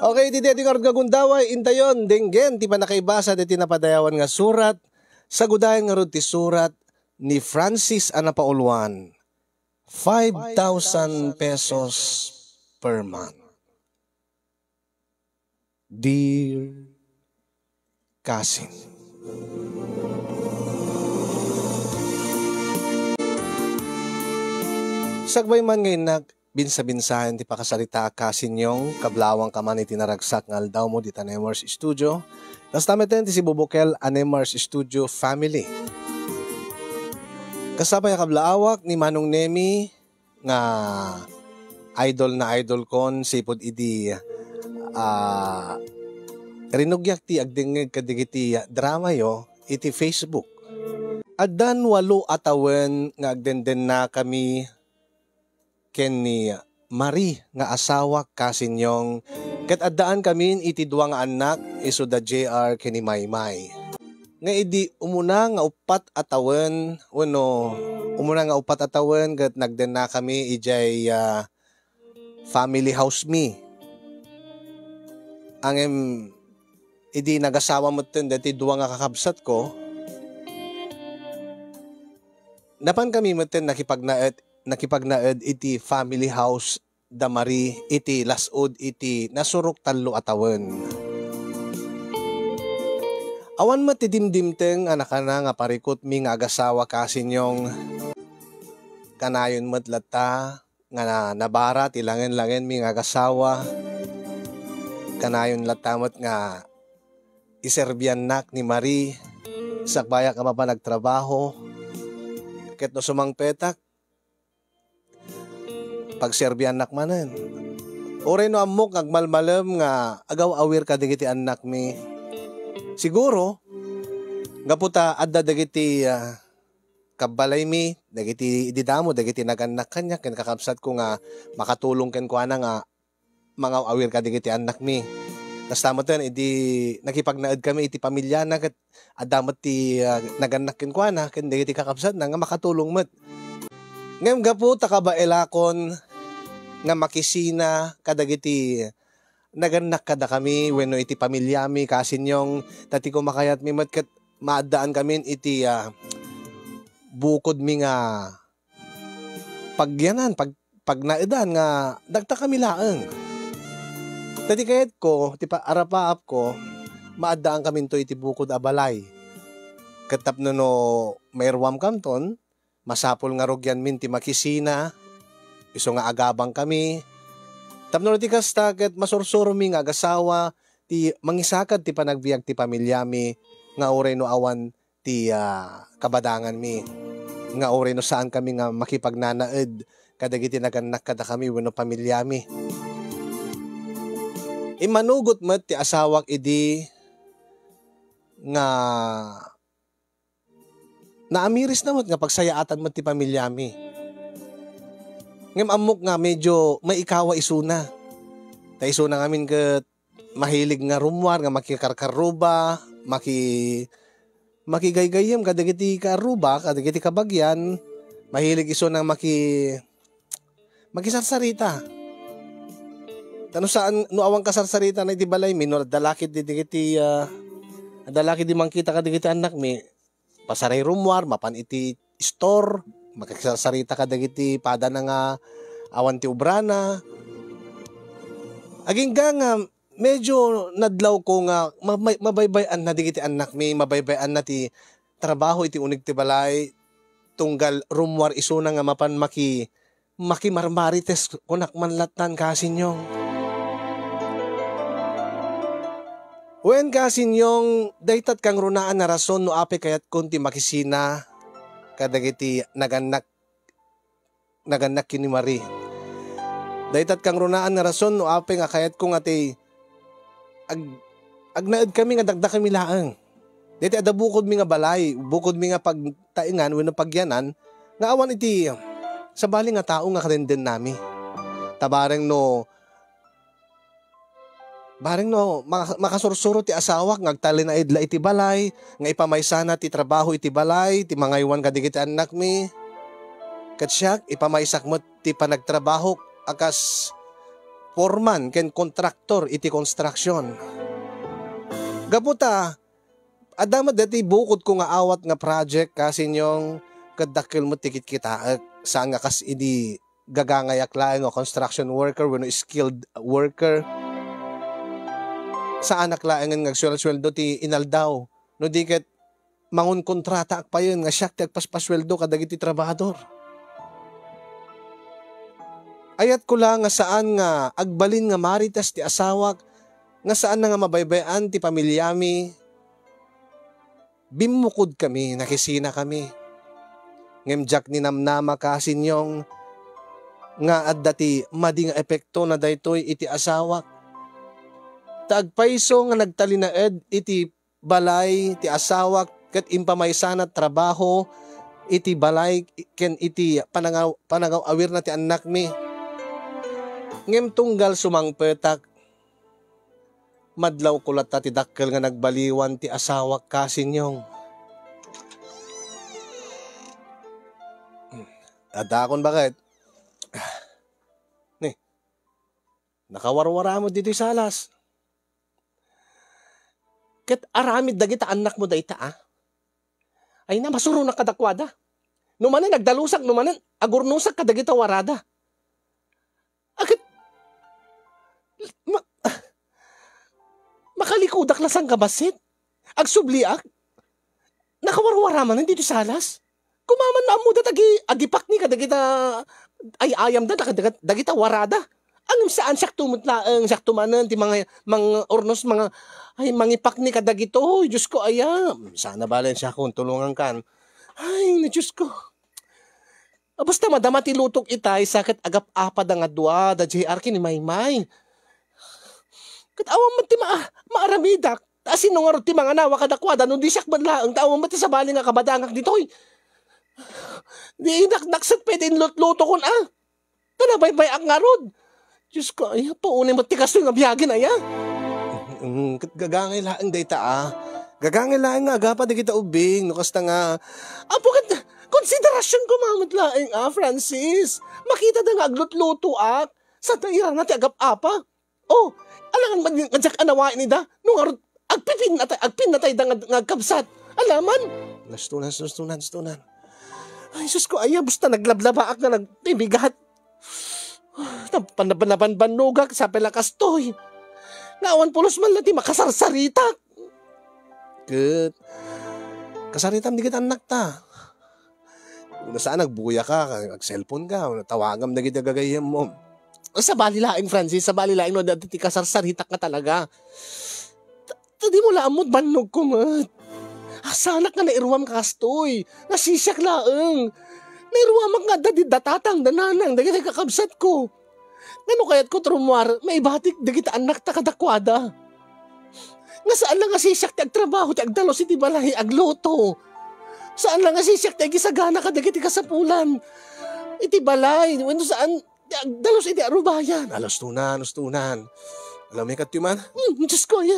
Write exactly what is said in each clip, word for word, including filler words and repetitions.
Okay, iti daytoy ngarud nga gundaway, intayon, denggen ti pannakaibasa daytoy napadayawan nga surat, sagudayen ngarud ti surat ni Francis a napauluan, five thousand pesos per month. Dear cousin. Sakbay man nga innak, binsa-binsaen ti pakasaritaak, cousin Yong, kablawangka man iti naragsak nga aldawmo dita Nemers Studio. Kasta met ti sibubukel a Nemers Studio family. Kasta pay a kablaawak ni Manong Nemi, nga idol na idol kon sipud idi, ah, rinugyak ti agdengngeg kadagiti dramayo iti Facebook. Addan walo a tawen nga agdendennakami ken ni Marie nga asawak, cousin Yong, ket addaankamin iti dua nga annak, isu da J R ken ni Maymay. Nga idi umuna nga uppat a tawen, wenno umuna nga uppat a tawen ket nagdennakami idiay, ah, family house mi. Ngem idi nagasawa metten daytoy dua nga kakabsatko, napankami metten nakipagnaed, nakipagnaed iti family house da Marie iti las-ud iti nasurok tallo a tawen. Awan met ti dimdimteng a nakana nga parikutmi nga agasawa, cousin Yong. Kanayon met latta nga na-, nabara ti langen-langenmi nga agasawa. Kanayon latta met nga iserbiannak ni Marie sakbayak a mapan agtrabaho. Ket no sumangpetak, pagserbiannak manen. Uray no ammok nga agmalmalem nga agaw-awir kadagiti annakmi. Siguro, gapu ta adda dagiti, ah, kabbalaymi, dagiti idi damo, dagiti nagannak kaniak ken kakabsatko nga makatulong kenkuana nga mangaw-awir kadagiti annakmi. Kasta metten idi nakipagnaedkami iti pamiliana ket adda met ti, ah, nagannak kenkuana ken dagiti kakabsatna nga makatulong met. Ngem gapu ta kabaelakon nga makisina kadagiti nagannak kadakami wenno iti pamiliami, cousin Yong, ta ti kumakayatmi met ket maaddaankamin iti, ah, bukodmi nga pagyanan, pag-, pagnaedan nga dagtakami laeng. Ta ti kayatko, ti pa-, arapaapko, maaddaankaminto iti bukod a balay. Ket tapno no mairuamkamton, masapul nga rugianmin ti makisina, isu nga agabangkami. Tapno no ti kasta ket masursuromi nga agasawa ti mangisakad ti panagbiag ti pamiliami nga uray no awan ti, ah, kabadanganmi nga uray no saankami nga makipagnanaed kadagiti nagannak kadakami wenno pamiliami. Immanugot met ti asawak idi nga naamirisna met nga pagsayaatan met ti pamiliami. Ngem ammok nga medyo maikawa isuna. Ta isuna ngamin ket mahilig nga rummuar nga makikarkarruba, maki-, makigaygayyem kadagiti kaarruba, kadagiti kabagian, mahilig isuna maki-, makisarsarita. Ta no saan, no awan kasarsaritana iti balaymi, no adda lakit di dagiti, ah, adda lakit di mangkita kadagiti annakmi, pasaray rummuar, mapan iti store, makisarsarita kadagiti padana nga awan ti obrana. Agingga nga medyo nadlawko nga ma-, ma-, mabaybay-anna dagiti annakmi, mabaybay-anna ti trabaho iti uneg ti balay, tunggal rummuar isuna nga mapan maki-, makimarmarites, kunak man lattan, cousin Yong. Wen, cousin Yong, daytat kangrunaan a rason no apay kayatkon ti makisina kadagiti nagannak, nagannak ken ni Marie. Daytat kangrunaan nga rason no apay nga kayatko nga ti ag-, agnaedkami nga dakdakami laeng. Daytoy adda bukodmi nga balay, bukodmi nga pagtaengan wenno pagyanan nga awan iti sabali nga tao nga kadendennami. Ta bareng no, bareng no maka-, makasursuro ti asawak nga agtalinaed la iti balay, nga ipamaysana ti trabaho iti balay, ti mangaywan kadagiti annakmi. Ket siak, ipamaysak met ti panagtrabahok a kas foreman ken kontraktor iti construction. Gapu ta, adda met daytoy bukodko nga awat nga project, Kasinyong, ket dakkel met ti kitkitaek. Saan nga kas idi gagangayak laeng nga construction worker wenno skilled worker. Saanak laengen nga agsuelsueldo ti inaldaw. No di ket, mangonkontrataak payen nga siak ti agpaspasueldo kadagiti trabahador. Ayatko la nga saan nga agbalin nga marites ti asawak, nga saan nga mabaybay-an ti pamilyami. Bimmukodkami, nakisinakami. Ngem diak ninamnama, Kasinyong, nga adda ti madi nga epekto na daytoy iti asawak. Ta agpayso nga nagtalinaed iti balay ti asawak ket impamaysana trabaho iti balay ken iti panangaw-, panangaw-awirna ti annakmi. Ngem tunggal sumangpetak, madlawko latta ti dakkel nga nagbaliwan ti asawak, Kasinyong. Adda akon baket. Ni, nakawarwara met ditoy salas. Ket aramid dagita annakmo dayta, a? Ay na, masuronak kadakuada. No manen, agdalusak, no manen, agurnosak kadagita warada. A ket, ma-, makalikudak la sangkabassit. Agsubliak. Nakawarwara manen ditoy salas. Kumaman no ammoda ti agi-, agipakni kadagita ay-ayamda, dagita, dagita warada. Ngem saan, siakto met laeng, siakto manen ti mga, mga urnos, mga, ay, mangipakni kadagitoy. Diosko, aya. Sana balen siakon, tulongankan. Ay, na Diosko. A, basta madama ti lutok itay, sa ket agap-apada nga dua, da J R ken ni Maymay. Ket awan met ti ma-, maaramidak. Ta sino ngarud ti manganawa kadakuada no di siak met laeng, ta awan met ti sabali nga kabadangak ditoy. Di dakdakset pay ti inlutlutokon, a. Ta nabaybay-ak ngarud. Diosko, aya, paunay met ti kastoy nga biagen, aya. Mm, ket gagangay laeng dayta, a. Gagangay laeng nga agapa dagita ubbing, no kasta nga, apo, ket konsiderasionko met laeng, a, Francis. Makitada nga aglutlutoak, sa dairana ti agap-apa. Oh, alangan man nga diak anawaen ida, no ngarud agpipinnatay, agpinnatayda nga, nga agkabsat. Alaman? Lastunan, lastunan, lastunan. Ay, Diosko, aya, basta naglablabaak nga nagbibigat. Napan-, napan-, napanbannogak, sa pay la kastoy. Nga awan pulos man la ti makasarsaritak. Ket, kasaritam dagiti annakta. No saan, agbuyaka, ag-cellphone ka, tawagam dagiti gagayyemmo. Sabali laeng, Francis, sabali laeng no adda ti kasarsaritak nga talaga. Ta, ta dimo la ammo ti bannogko met. Sanak nga nairuam kastoy. Nasisiak laeng. Nairuamak nga adda di da tatang, da nanang, dagiti kakabsatko. Ngano kayatko ti rummuar, maibatik dagiti annakta kadakuada. Nga saan la nga sisiak ti agtrabaho, ti agdalus iti balay, agluto. Saan la nga sisiak ti agisagana kadagiti kasapulan iti balay, wenno saan ti agdalus iti arubayan. A, lastunan, lastunan. Alam mo, ikatyo man? Hmm, Diosko, aya.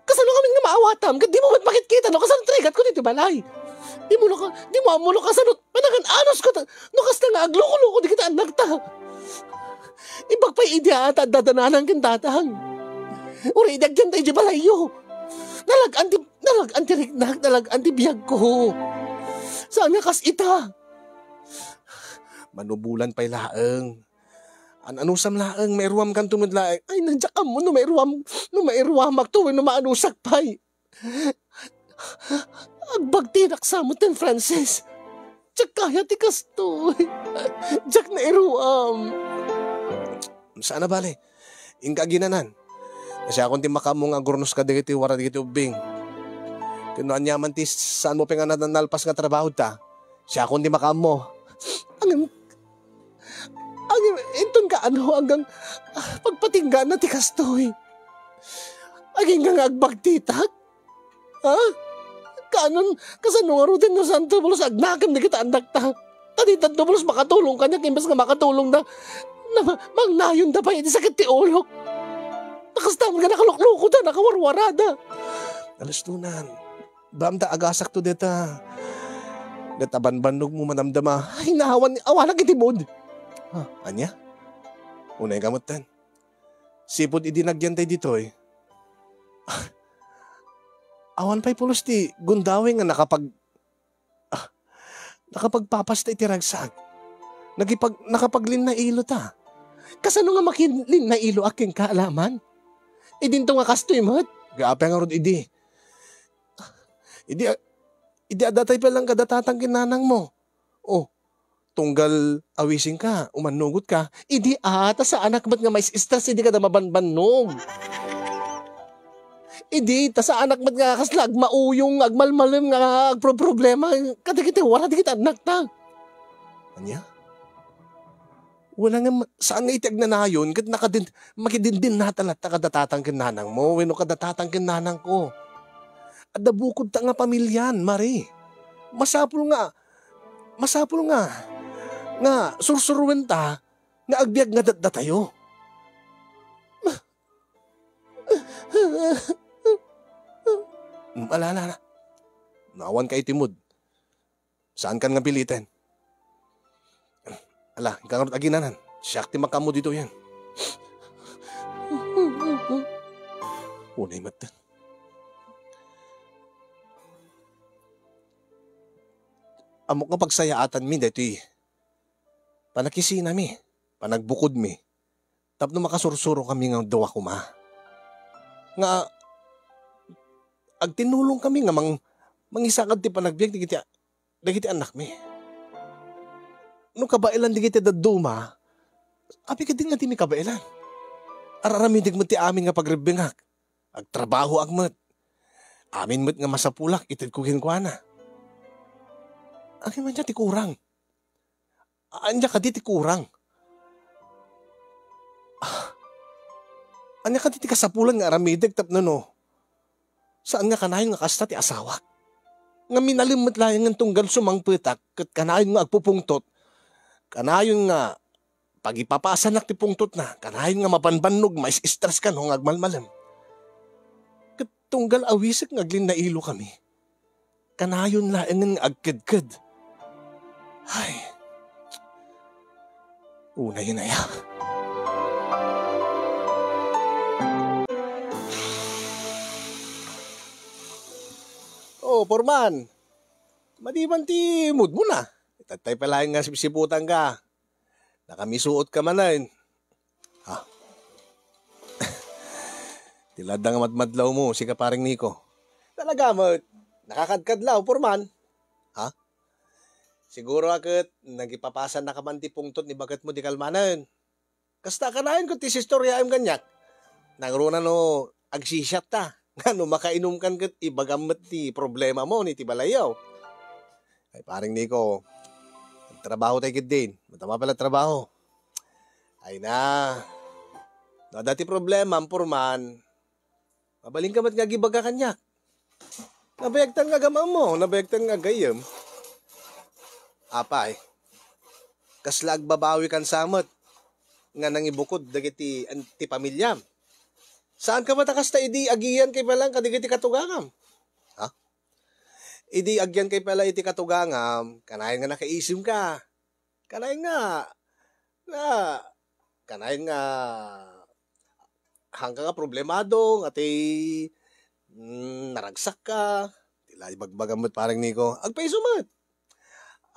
Kasano ngamin nga maawatam? Ket dimo met makitkita no kasano ti rigatko ditoy balay. Dimo no ka-, dimo ammo no kasano panangan-anusko ta, no kasta nga agloko-loko dagiti annakta. Imbag pay idi a ta adda da nanang ken tatang. Uray idi agdianta idiay balayyo. Nalag-an ti, nalag-an ti riknak, nalag-an ti biagko. Saan nga kas ita? Manubolan pay laeng. An-anusam laeng, mairuamkanto met laeng. Ay, na, diak ammo no mairuam-, no mairuamakto wenno maanusak pay. Agbagtinak sa metten, Francis. Diak kaya ti kastoy. Diak nairuam. Saan a bale. Inka aginanan. Siakon ti makaammo nga agurnos kadagiti wara dagiti ubbing. Ken no aniaman ti saanmo pay nga nalpas nga trabaho ta, siakon ti makaammo. Ngem, ngem, inton kaano, agingga, ah, pagpatinggaan ti kastoy. Agingga nga agbagtitak? Ha? Kanon, kasano ngaruden no saan ta pulos agnakem dagiti annakta? Ta dita pulos makatulong kaniak, imbes nga makatulongda, na, mangnayonda pay iti sakit ti ulok. Ta kasta met nga nakaluklokoda, nakawarwarada. Alastunan. Baam ta agasakto deta. Deta banbannogmo madamdama. Ay, naawan, awanak iti mood. Ha, ania? Unay ka metten. Sipud idi nagyantay ditoy, awan pay pulos ti gundaway nga nakapag-, ah, nakapagpapasta iti ragsak. Nagipag-, nakapaglinnailo ta. Kasano nga makilinnailo a kenka, alaman? Idinto nga kastoy met. Gapu ngarud idi. Idi, idi adda tay pay lang kadatatang ken nanang mo. Oh, tunggal awisenka, umannugotka. Idi, ah, ta saanak met nga mais-stress idi kada mabanbannog. Idi, ta saanak met nga kasla agmauyong, agmalmalem nga agproproblema kadagiti wara dagiti annakta. Ania? Wala nga ma-, saan nga iti agnanayon ket nakadin-, makidindinnata latta kadatatang ken nanang mo wenno kadatatang ken nanang ko. Adda bukod ta nga pamilian, Mare. Masapul nga, masapul nga, nga sursuruenta nga agbiag nga datdatayo. Mm, ala, ala, ala. Naawan ka iti mood. Saan kan nga piliten? Ala, inka ngarud aginanan. Siak ti makaammo ditoyen. Unay met. Ammok nga pagsayaatanmi daytoy panakisinami, panagbukodmi, tapno makasursurokami nga dua koma. Nga agtinnulongkami nga mang-, mangisakad ti panagbiag dagiti, dagiti annakmi. No kabaelan dagiti dadduma, apay ketdin nga dimi kabaelan? Ar-aramidek met ti amin nga pagrebbengak. Agtrabahoak met. Amin met nga masapulak, itedko kenkuana. Akin man ti kurang? Ania kadi ti kurang? Ah, ania kadi ti kasapulan nga aramidek tapno no saan nga kanayon nga kasta ti asawak? Nga minalem met laengen tunggal sumangpetak ket kanayon nga agpupungtot, kanayon nga pagipapasanak ti pungtotna, kanayon nga mabanbannog, mais-stress kano nga agmalmalem. Ket tunggal awisek nga aglinnailokami, kanayon laengen nga agkedked. Ay. Unay, unay, ah. Oh, Foreman. Madi man ti mood mo na. Itadtay pa laeng nga sipsiputan ka. Nakamisuot ka manen. Ha? Ti ladda nga madmadlaw mo, sika pareng Nico. Talaga met, nakakadkadlaw, Foreman. Ha? Siguro a ket, nagipapasan na ka man ti pungtot ni baket mo di kalmanen. Kasta kanayon ket ti sistoriaem kaniak. Nangruna no agsisiatta. Nga no makainumkan ket ibagam met ti problema mo ni ti balayyo. Ay, pareng Nico, agtrabaho tay ketdin. Matama pala trabaho. Ay na. No, adda ti problema, Foreman. Mabalinka met nga agibaga kaniak. Nabayagtan nga agam-ammo, nabayagtan nga agayyem. Apay, kasla agbabawi kan samet nga nangibukod dagiti an-, ti pamiliam. Saan ka met a kasta idi agiyan kay pala kadagiti katugangam? Ha? Idi agiyan kay pala iti katugangam, kanayon nga nakaisim ka. Kanayon nga, nga, kanayon nga, hangka nga problemado, nga ti, mm, naragsak ka, ti la ibagbagam met pareng Nico, agpaiso met.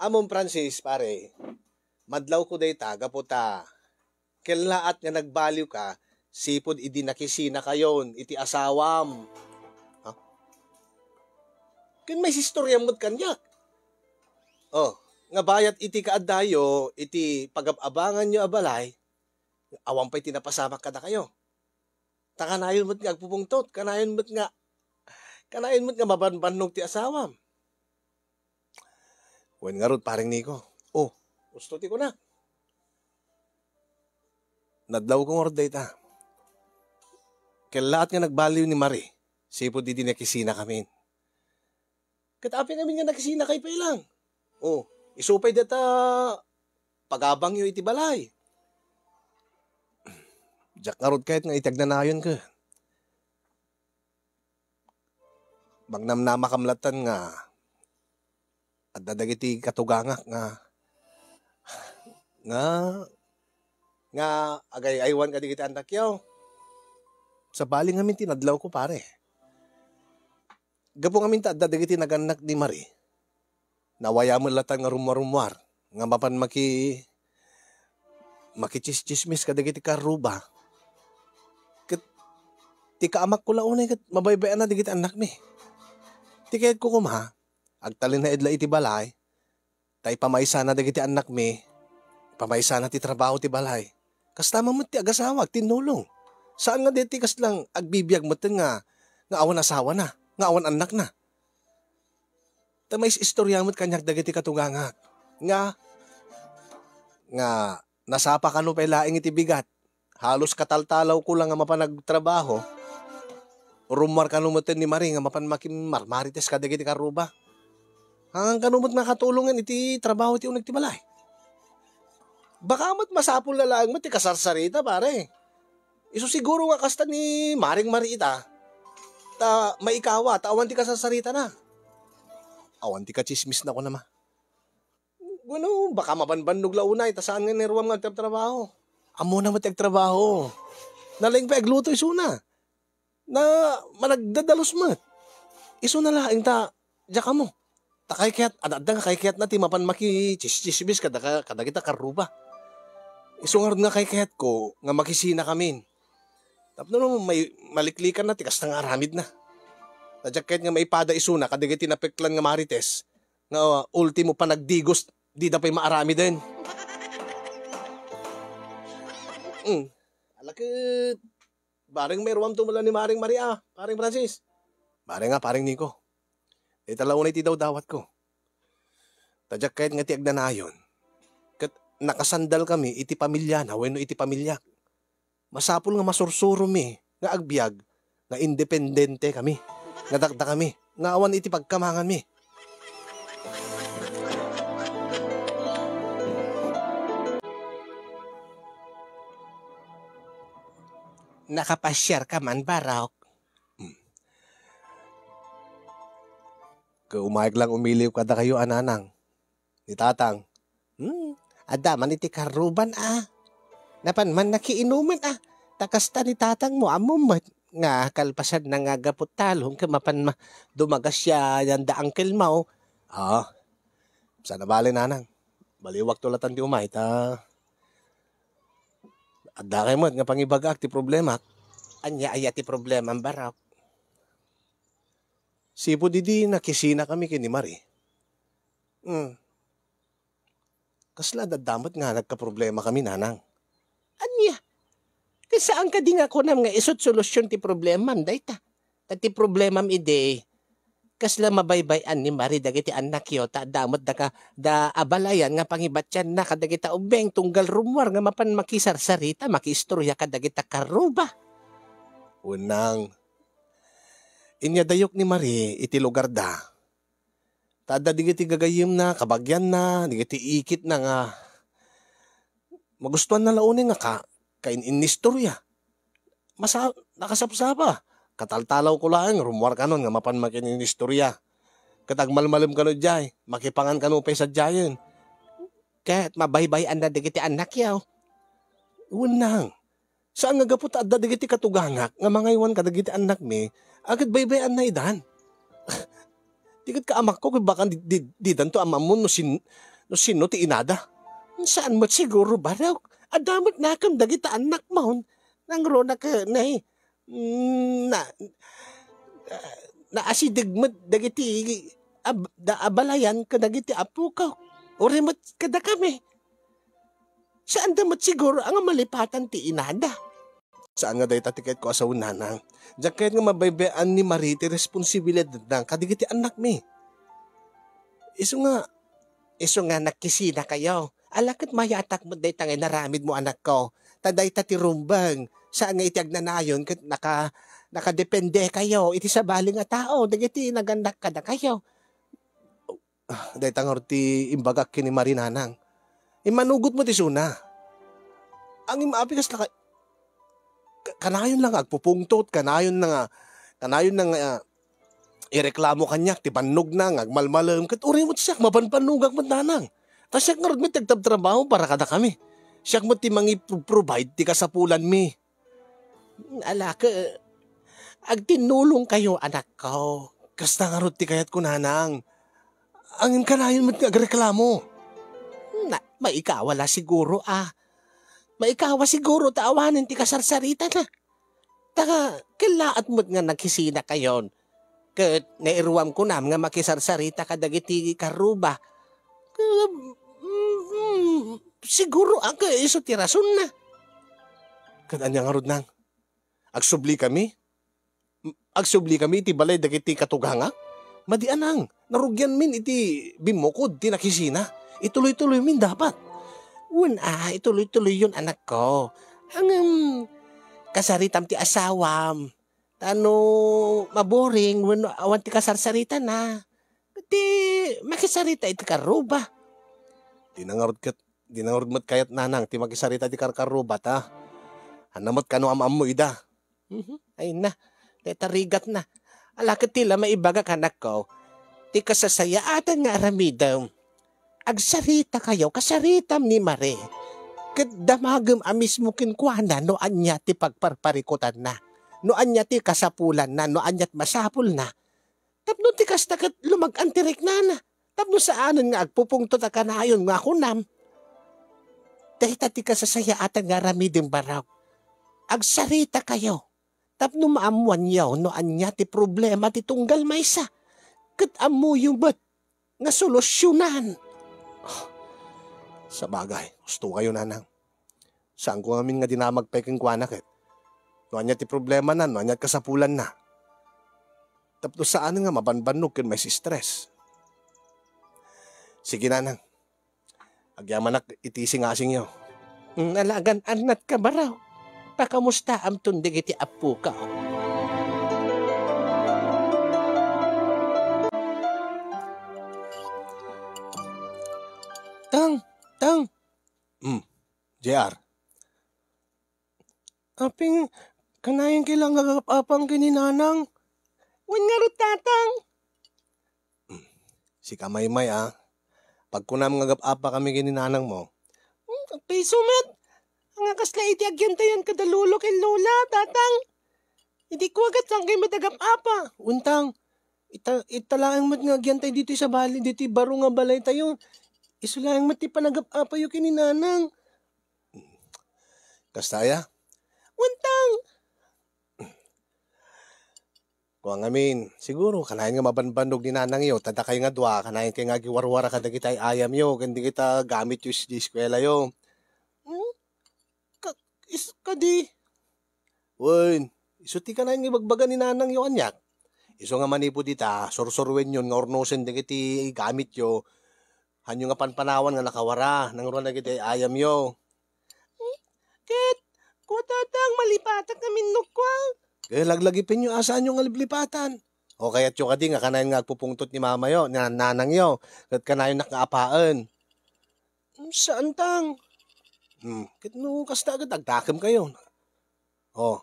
Amom Francis, pare, madlaw ko dayta, gapu ta, kellaat nga nagbaliw ka, sipud idi nakisinakayon iti asawam. Ha? Ken maisistoriam met kaniak. Oh, nga bayat iti kaaddayo, iti pagab-abanganyo a balay, awan pay ti napasamak kadakayo. Ta kanayon met nga agpupungtot, kanayon met nga, kanayon met nga mabanbannog ti asawam. Wen ngarud, pareng Nico. Oh, husto ti kunak. Nadlawko ngarud dayta. Kellaat nga nagbaliw ni Marie, sipud idi nakisinakamin. Ket apay ngamin nga nakisinakay pay lang? Oh, isu pay dayta pagabangyo iti balay. Diak ngarud kayat nga iti agnanayon ket magnamnamakam latta nga adda dagiti katugangak nga, nga, nga agay-aywan kadagiti annakyo. Sabali ngamin ti nadlawko, pare. Gapu ngamin ta adda dagiti nagannak ni Marie, nawaya met latta nga rummuar-rummuar nga mapan maki-, makitsistsismis kadagiti karruba. Ket ti kaamakko la unay ket mabaybay-anna dagiti annakmi. Ti kayatko koma, agtalinaed la iti balay, ta ipamaysana dagiti annakmi, ipamaysana ti trabaho ti balay. Kasta man met ti agasawak, tinnulong. Saan nga daytoy kaslang agbibiag metten nga, nga awan asawana, nga awan annakna. Ta mais-istorya met kaniak dagiti katugangak nga, nga nasapa kano pay laeng iti bigat. Halos kataltalawko la nga mapan agtrabaho. Rummuar kano metten ni Marie nga mapan makimarmarites kadagiti karruba. Hangan kano met nga katulongen iti trabaho ti uneg ti balay. Baka met masapul na laeng met ti kasarsarita, pare. Isu siguro nga kasta ni Maring Marie ita, ta maikawa, ta awan ti kasarsaritana. Awan ti katsismisna, kunana. Wenno, baka mabanbannog la unay, ta saan nga ni ruam nga agtratrabaho. Ammona met ti agtrabaho. Nalaing pay agluto isuna. Na managdadalus met. Isuna laeng ta, diak ammo. Ta kaykayat, ad-, adda nga kaykayatna ti mapan makitsistsismis kada ka-, kadagita karruba. Isu ngarud nga kaykayatko nga makisinakamin. Tapno no may maliklikanna ti kasta nga aramidna. Ta diak kayat nga maipada isuna kadagiti napeklan nga marites nga ultimo panagdigos, dida pay maaramiden. Mm. Ala ket, bareng mairuamto met la ni Maring Maria, Paring Francis. Bareng nga, Paring Nico. Dayta la unay ti dawdawatko. Ta diak kayat nga ti agnanayon ket nakasandalkami iti pamiliana wenno iti pamiliak. Masapul nga masursuromi nga agbiag nga independentekami, nga dakdakami, nga awan iti pagkamanganmi. Nakapasiarka man, Barok? Hmm. Ket umayek lang umiliw kadakayo a nanang. Ni Tatang. Hmm, adda man iti karruban a. Napan man nakiinuman a. Ta kasta ni Tatangmo, ammom met nga kalpasanna nga gapu talong ket mapan ma-, dumagas ya yanda angkelmo. Ah, sana bale, nanang. Baliwakto latan ti umay ta adda kay met nga pangibagaak ti problemak. Ania aya ti problemam, Barok? Sipud idi nakisinakami ken ni Marie. Hmm. Kasla dadda met nga nagkaproblemakami, nanang. Ania? Ti saan kadi nga kunam nga isu't solusyon ti problemam dayta? Ta ti problemam idi, kasla mabaybay-an ni Marie dagiti annakyo, ta adda met daka-, da abalayan nga pangibatianna kadagita ubbing tunggal rummuar nga mapan makisarsarita, makiistorya kadagita karruba. Wenno, inyadayok ni Marie iti lugarda. Ta adda dagiti gagayyemna, kabagianna, dagiti ikitna nga magustuanna la unay nga ka-, kain-, innistorya. Masa-, nakasapsapa. Kataltalawko laeng, rummuar kanon nga mapan makin-, innistorya. Ket agmalmalem kano idiay, makipangan kano pay sadiayen. Ket mabaybay-anna dagiti annakyo. Wenno, saan nga gapu ta adda dagiti katugangak nga mangaywan kadagiti annakmi, a ket baybay-anna idan. Di ket kaamakko ket baka di, di, didanto ammo no sin-, no sinno ti inada. Saan met siguro, Barok. Adda met nakem dagiti annakmon. Nangruna ket nay, mm, na, naasideg met dagiti ab-, da abalayan kadagiti apok. Uray met kadakami. Saanda met siguro a nga malipatan ti inada. Saan nga dayta ti kayatko a sao, nanang. Diak kayat nga mabaybay-an ni Marie ti responsibilidadna kadagiti annakmi. Isu nga, isu nga nakisinakayo. Ala ket mayaatak met dayta nga inaramidmo, anakko. Ta dayta ti rumbeng. Saan nga iti agnanayon ket naka-, nakadependekayo iti sabali nga tao, dagiti nagannak kadakayo. Ah, dayta ngarud ti imbagak ken ni Marie, nanang. Immanugot met isuna. Ngem apay kasla ka-, ka-, kanayon la nga agpupungtot, kanayon la nga, kanayon la nga, ah, ireklamo kaniak ti bannogna nga agmalmalem, ket uray met siak, mabanbannogak met, nanang. Ta siak ngarud met ti agtabtrabaho para kadakami. Siak met ti mangi-, provide ti kasapulanmi. Ala ket, Agtinnulongkayo, anakko. Kasta ngarud ti kayatko, nanang. Ngem kanayon met nga agreklamo. Na, maikawa la siguro, ah. Maikawa siguro ta awanen ti kasarsaritana. Ta kellaat met nga nakisinakayon. Ket nairuam kunam nga makisarsarita kadagiti karruba. Ket, mm, mm, siguro, ah, ket isu ti rasonna. Ket ania ngarud, nang? Agsubli kami? Agsubli kami iti balay dagiti katugangak? Madi a, nang, narugianmin iti bimmukod ti nakisina. Ituloy-tuloymin dapat. Wen a, ituloy-tuloyyon, anakko. Ngem, kasaritam ti asawam. Ta no maboring wenno awan ti kasarsaritana, ti makisarita iti karruba. Di na ngarud ket, di na ngarud met kayat, nanang, ti makisarita iti karkarruba ta. Ania met kano am-ammo ida? Mhm. Ay na, ti tarigatna. Ala ket ti la maibagak, anakko, ti kasasayaatan nga aramidem. Agsaritakayo, kasaritam ni Mare. Ket damagem a mismo kenkuana no ania ti pagparparikutanna, no ania ti kasapulanna, no ania ti masapulna. Tapno ti kasta ket lumag-an ti riknana. Tapno saanen nga agpupungtot a kanayon nga kunam. Dayta ti kasasayaatan nga aramidem, barok. Agsaritakayo. Tapno maammoanyo no ania ti problema ti tunggal maysa. Ket ammoyo met nga solusionan. Ah, sabagay, husto kayo, nanang. Saanko ngamin nga dinamag pay kenkuana ket no ania ti problemana, no ania ti kasapulanna. Tapno saan nga mabanbannog ken maistress. Sige, nanang. Agyamanak iti singasingyo. Mm, ala, agan-annatka, barok. Pakamustaamton dagiti appoka. Tang, tang. Hmm, J R. Aping, kanayon kay lang agap-apang ken ni nanang. Wen ngarud, tatang. Hmm, sika, Maymay, a. Pagkunam nga agap-apa kami ken ni nanang mo. Hmm, agpayso met. Ania kasla iti agyantayan kada lolo ken lola, tatang? Idi kua ket saan kayo met agap-apa. Wen tang, ita, ita laeng met nga agyantay ditoy sabali, ditoy baro nga balaytayo. Isu laeng met ti panagap-apayo ken ni nanang. Kasta aya? Wen tang. Kua ngamin, siguro, kanayon nga mabanbannog ni nanangyo, ta dakayo nga dua, kanayon kayo nga agiwarwara kadagiti ay-ayamyo, ken dagita gamityo iti eskuelayo. Hmm? Ka-, is-, kadi? Wen, isu ti kanayon nga ibagbaga ni nanangyo kaniak. Isu nga manipud ita, sursuruenyon nga urnosen dagiti gamityo, hanyo nga panpanawan nga nakawara, nangruna dagiti ay-ayamyo. Hmm? Ket, kua, tatang, malipatak ngamin no kua. Ket laglagipenyo a saanyo nga liplipatan. O kayatyo kadi nga kanayon nga agpupungtot ni mamayo, ni nanangyo, ket kanayonnak nga apaen. Hmm, saan, tang. Hmm, ket no kasta ket agdakemkayo. O,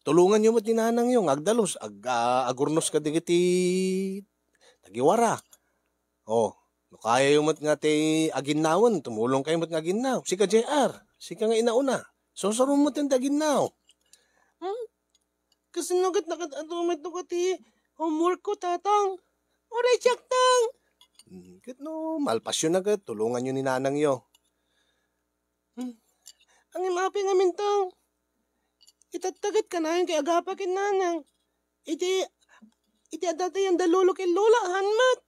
tulonganyo met ni nanangyo nga agdalus, ag-, a-, agurnos kadagiti tagiwara. O, no kayayo met nga ti aginnawen, tumulongkayo met nga aginnaw. Sika, J R, sika nga inauna. Sursuro met ti aginnaw. Hmm? Kasano ket nakat-atomet no kati homework ko, tatang? Uray siak, tang! Hmm, ket no malpasyo na ket, tulonganyo ni nanangyo. Hmm. Ngem apay ngamin, tang? Itatta ket kanayon ti agapa ken nanang. Iti, iti adda tayan da lolo ken lola, han met.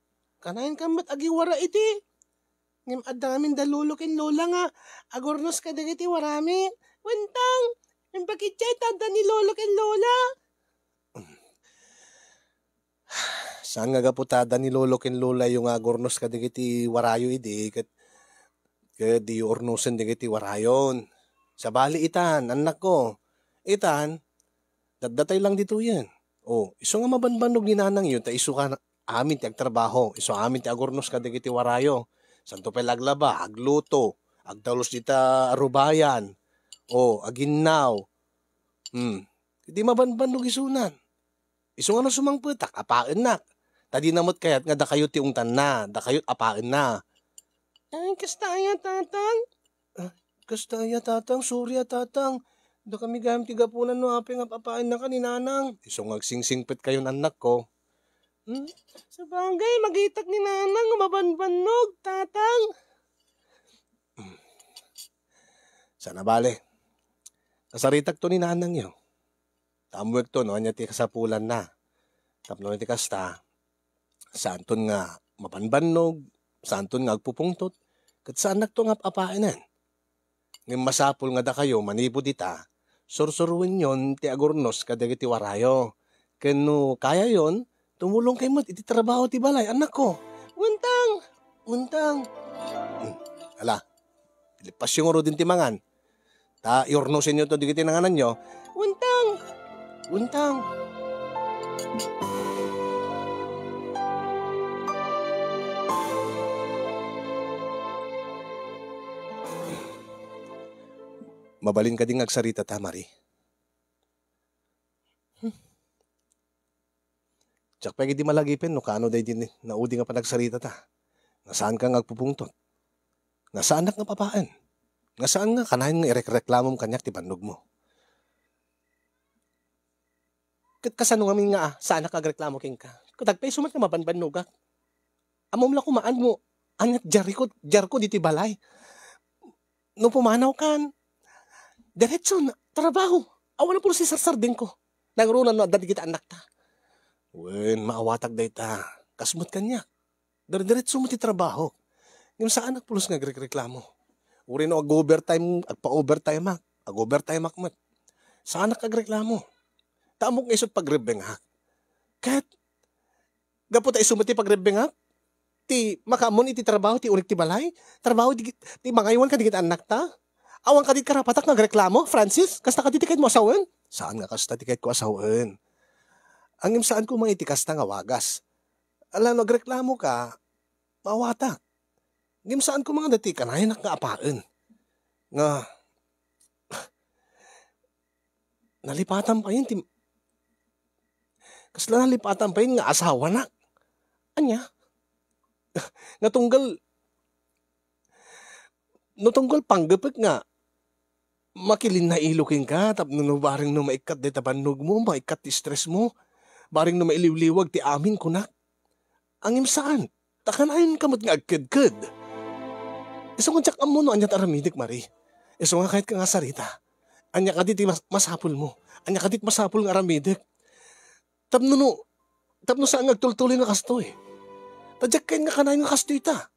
Kanayon kan met agiwara iti. Ngem adda ngamin da lolo ken lola nga agurnos kadagiti warami. Wen, tang, impakidiay ta adda ni lolo ken lola. Saan nga gapu ta adda ni lolo ken lolayo nga agurnos kadagiti warayo idi, ket, ket diyo urnosen dagiti warayon. Sabali itan, annakko, itan, datdatay lang ditoyen. O, isu nga mabanbannog ni nanangyo, ta isu ka amin ti agtrabaho, isu amin ti agurnos kadagiti warayo. Santo pay la aglaba, agluto, agdalus dita arubayan, o, aginnaw. Hmm. Di mabanbannog isunan. Isu nga no sumangpetak, apaennak. Ta dina met kayat nga dakayo ti ungtanna, dakayo ti apaenna. Ay, kasta aya, tatang? Ah, kasta aya, tatang? Sorry a, tatang. Dakami gayam ti gapunan no apay nga apaennaka ni Nanang. Isu nga agsingsingpetkayon, annakko. Hmm? Sabagay, magitak ni Nanang nga mabanbannog, Tatang. Hmm. Saan a bale. Kasaritakto ni Nanangyo. Ta ammoekto no ania ti kasapulanna. Tapno iti kasta, saanton nga mabanbannog, saanton nga agpupungtot, ket saannakto nga ap-apaenen. Ngem masapul nga dakayo manipud ita, sursuruenyon ti agurnos kadagiti warayo. Ken no kayayon, tumulongkay met iti trabaho ti balay, annakko. Untang! Untang! Hmm, ala, ilippasyo ngaruden ti mangan. Ta iurnosenyo to digiti nangananyo. Untang! Untang! Mabalin kadi nga agsaritata, Mari? Hmm. Diak pay idi malagipen no kaano daydi ni-, naudi nga panagsaritata. Nga saanka nga agpupungtot. Nga saannak nga ap-apaen. Nga saan nga kanayon nga irekreklamom kaniak ti bannogmo. Ket kasano ngamin nga, ah, saanak nga agreklamo kenka? Ket dagpay isu met nga mabanbannogak. Ammom la koma no ania ti diarko, diarko ditoy balay. No pumanawkan, diretso na, trabaho. Awan a pulos ti sarsardengko. Nangruna no adda dagiti annakta. Wen, maawatak dayta. Kas met kaniak. Dire-diretso met ti trabaho. Ngem saanak pulos nga agrekreklamo. Uray no ag-overtime, agpa-overtime-ak, ag-overtime-ak met. Saanak agreklamo. Ta ammok nga isu ti pagrebbengak. Ket gapu ta isu met ti pagrebbengak, ti makaammon iti trabaho ti unig ti balay, trabaho ti, ti mangaywan kadagiti annakta. Awan kadi karapatak nga agreklamo, Francis? Kasta kadi ti kayatmo a sawen? Saan nga kasta ti kayatko a sawen. Ngem saan koma iti kasta nga wagas. Ala, no agreklamoka, maawatak. Ngem saan koma nga dayta kanayonak nga apaen. Nga, nalipatan payen ti, kasla nalipatan payen nga asawanak. Ania? Nga tunggal, no tunggal panggepek nga makilinnailo kenka, tapno no bareng no maikkat dayta bannogmo, maikkat ti stressmo, bareng no mailiwliwag ti amin, kunak. Ngem saan, ta kanayonka met nga agkedked. Isu nga diak ammo no ania ti aramidek, Mari. Isu nga kayatka nga sarita. Ania kadi ti mas-, masapulmo? Ania kadi ti masapul nga aramidek? Tapno no, tapno saan nga agtultuloy nga kastoy. Ta diak ken nga kanayon nga kastoy ta.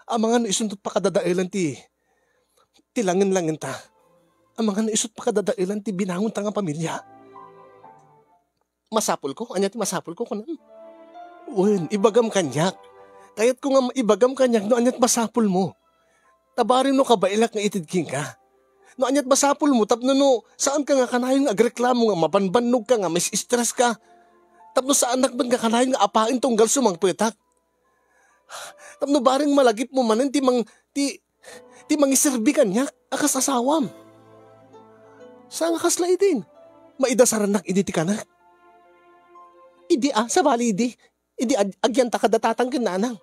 Amangan no isunto ti pakadadaelan ti, ti langen-langenta. Amangan no isu ti pakadadaelan ti binangonta nga pamilia. Masapulko? Ania ti masapulko, kunam? Wen, ibagam kaniak. Kayatko nga ibagam kaniak no ania ti masapulmo. Ta bareng no kabaelak nga itedka. No ania ti masapulmo, tapno no saanka nga kanayon nga agreklamo nga mabanbannogka, nga mais-stress ka. Tapno saanak met nga kanayon nga apaen tunggal sumangpetak. Tapno bareng malagipmo manen ti mang-, ti, ti mangiserbi kaniak a kas asawam. Saan nga kasla idin? Maidasarannak idi ti kanak. Idi a, sabali idi. Idi ag-, agyanta kada tatang ken nanang.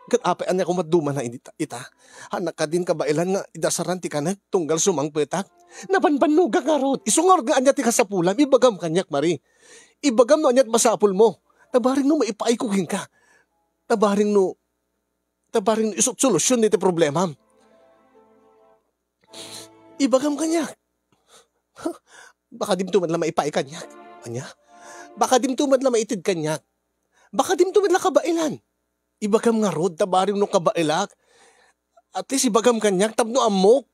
Ket apay ania koma dumana idi ta-, ita? Saanak kadin kabaelan nga idasaran ti kanak tunggal sumangpetak. Nabanbannogak ngarud. Isu ngarud nga ania ti kasapulam? Ibagam kaniak, Mari. Ibagam no ania ti masapulmo. Ta bareng no maipaayko kenka. Ta bareng no, ta bareng no isu ti solusion dayta problemam. Ibagam kaniak. Baka dimto met la maipaay kaniak. Ania? Baka dimto met la maited kaniak. Baka dimto met la kabaelan. Ibagam ngarud ta bareng no kabaelak. At least ibagam kaniak tapno ammok.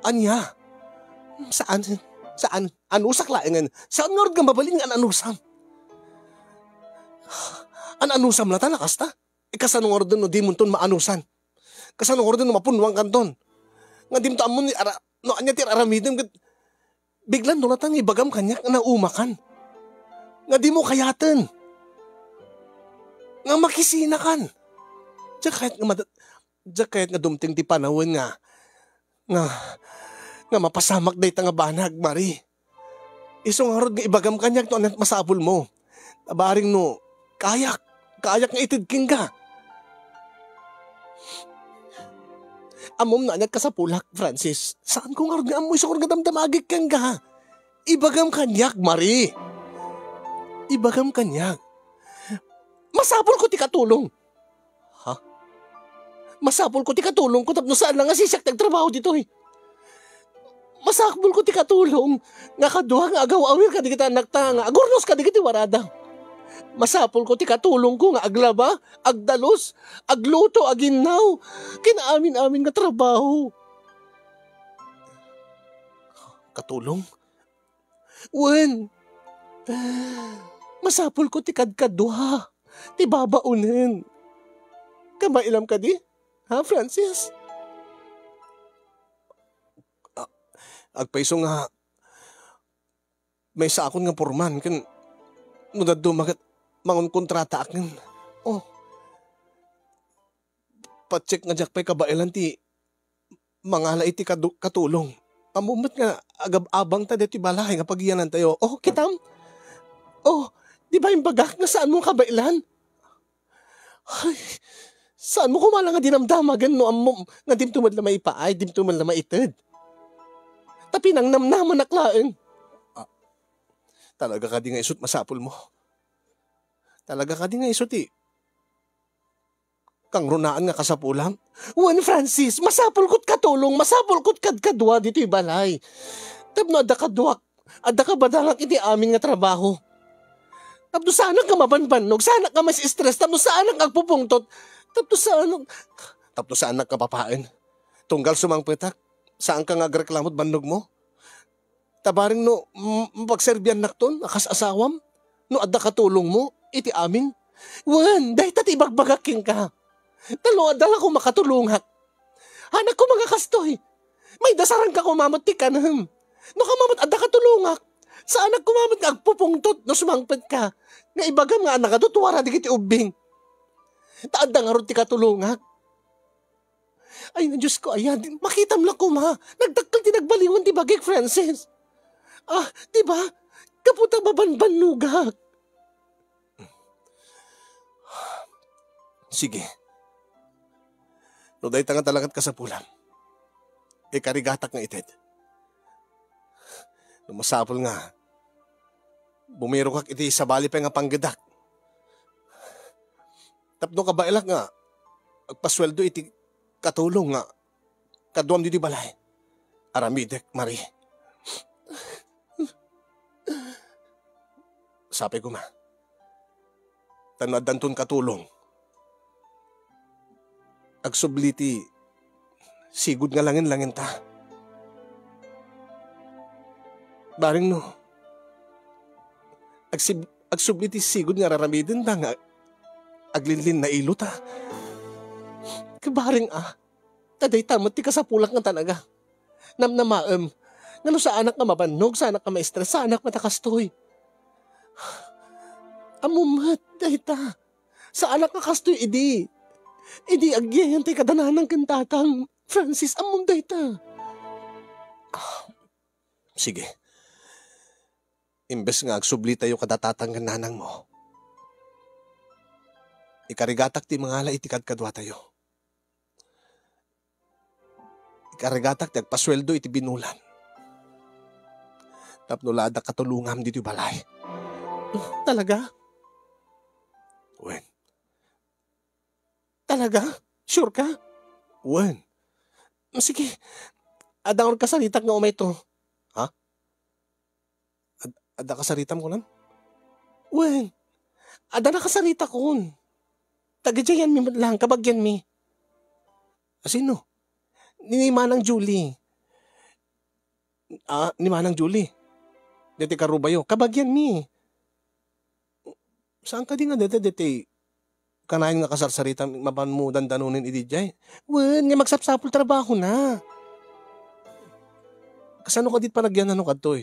Ania? Saan? Saan? Anusak laengen. Saan ngarud nga mabalin nga anusam? An-anusam la ta, nakasta? E, kasano ngaruden no dimonton maanusan? Kasano ngaruden no mapunnoan kanton? Nga dimto ammon ni ara-, no ania ti ar-aramidem ket biglan no latang ibagam kaniak nga naumakan. Nga dimo kayaten. Nga makisinakan. Diak kayat nga mada-, diak kayat nga dumteng ti panawen nga, nga, nga mapasamak dayta nga banag, Mari. Isu ngarud nga ibagam kaniak no aniat masapulmo. Ta bareng no, kayak, kayak nga ited kenka. Ammom no ania't kasapulak, Francis. Saanko ngarud nga ammo isu nga damdamagek kenka. Ibagam kaniak, Marie. Ibagam kaniak. Masapulko ti katulong. Ha? Masapulko ti katulongko tapno saan la nga sisiak ti agtrabaho ditoy. Masapulko ti katulong nga kadua nga agaw-awir kadagiti annakta nga agurnos kadagiti warada. Masapulko ti katulongko nga aglaba, agdalus, agluto, aginnaw, ken amin-amin nga trabaho. Katulong? Wen, masapulko ti kadkadua, ti babaonen. Kabaelam kadi? Ha, Francis? A-, agpayso nga maysakon nga porman ken no dadduma ket mangonkontrataak ken, oh, patsek nga diak pay kabaelan ti mangala iti kadu-, katulong. Ammom met nga agab-abangta ditoy balay nga pagiyanantayo. Oh, kitam? Oh, di ba imbagak nga saanmo kabaelan? Ay, saanmo koma la nga dinamdamagen no ammom nga dimto met la maipaay, dimto met la maited? Ta pinangnamnamanak laeng. Ah, talaga kadi nga isu't masapulmo? Talaga kadi nga isu ti kangrunaan nga kasapulam? Wen, Francis, masapulko't katulong, masapulko't kadkadua ditoy balay. Tapno adda kaduak, adda kabadangak iti amin nga trabaho. Tapno saanak nga mabanbannog, saanak nga ma-stress, tapno saanak nga agpupungtot, tapno saanak, tapno saanak nga papaen. Tunggal sumangpetak, saanka nga agreklamo't bannogmo? Ta bareng no, mm, mapagserbiannakton a kas asawam, no adda katulongmo iti amin. Wen, dayta ti ibagbagak kenka. Ta no adda la koma katulongak, saanak koma nga kastoy. Maidasaranka koma met ti kanem. No koma met adda katulongak, saanak koma met nga agpupungtot no sumangpetka nga ibagam nga nagadutuara dagiti ubbing. Ta adda ngarud ti katulongak. Ay, na Diyos ko, ayan, makitam la koma. Nagdakkel ti nagbaliwan ti bagik, Francis. Ah, di ba? Kaputa mabanbannogak. Sige. No dayta nga talagat kasapulam, ikarigatak nga ited. No masapul nga, bumirokak iti sabali pay nga panggedak. Tapno kabaelak nga agpasueldo iti katulong nga kaduam ditoy balay. Aramidek, Marie. Sapay koma. Ta no addanton katulong, agsubli ti sigud nga langen-langenta. Bareng no, agsib-, agsubli ti sigud nga raramidenda nga aglinlinnailota. Kabareng a, ta dayta met ti kasapulak nga talaga. Namnamaem, nga no saanak nga mabannog, saanak nga ma-stress, saanak met a kastoy. Ammom met, dayta. Saanak nga kastoy idi. Idi agyayantay kada nanang ken tatang. Francis, ammom dayta. Ah, sige. Imbes nga agsublitayo kada tatang ken nanangmo, ikarigatak ti mangala iti kadkaduatayo. Ikarigatak ti agpasueldo iti binulan. Tapno la adda katulongam ditoy balay. Talaga? Wen. Talaga? Sure ka? Wen. Sige. Adda nga kasaritak nga umayto. Ha? Ad-, adda kasaritam kunan? Wen. Adda nakasaritakon. Tagidiayanmi met lang, kabagianmi. A, sino? Ni, ni Manang Julie. Ah, ni Manang Julie. Deti karubayo. Kabagianmi. Saan kadi nga deti, deti kanayon nga kasarsarita, mapan mo dandanonen idi jay? Wen, nga magsapsapul trabaho na. Kasano ka dit panagyan ano kadtoy?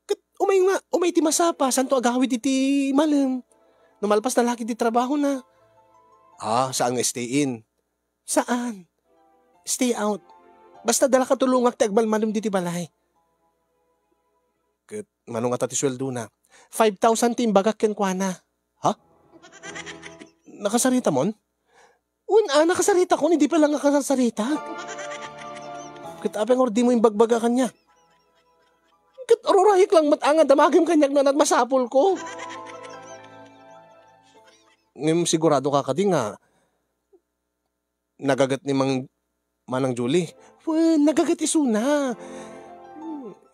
Ket umay nga, umay ti masapa, santo agawid iti malem. No malpas na laki ti trabaho na. Ah, saan nga stay in? Saan? Stay out. Basta dala katulongak ti agmalmalem diti balay. Ket mano ngata ti sueldo na? Five thousand ti imbagak kenkuana. Ha? Nakasarita mon? Wen a, nakasarita kon, idi pa lang nga kasasarita. Ket apay nga dimo imbagbaga kaniak? Ket rurayek lang met nga damagem kaniak no ania ti masapulko. Ngem siguradoka kadi nga nagaget ni Mang-, Manang Julie? Wen, nagaget isuna.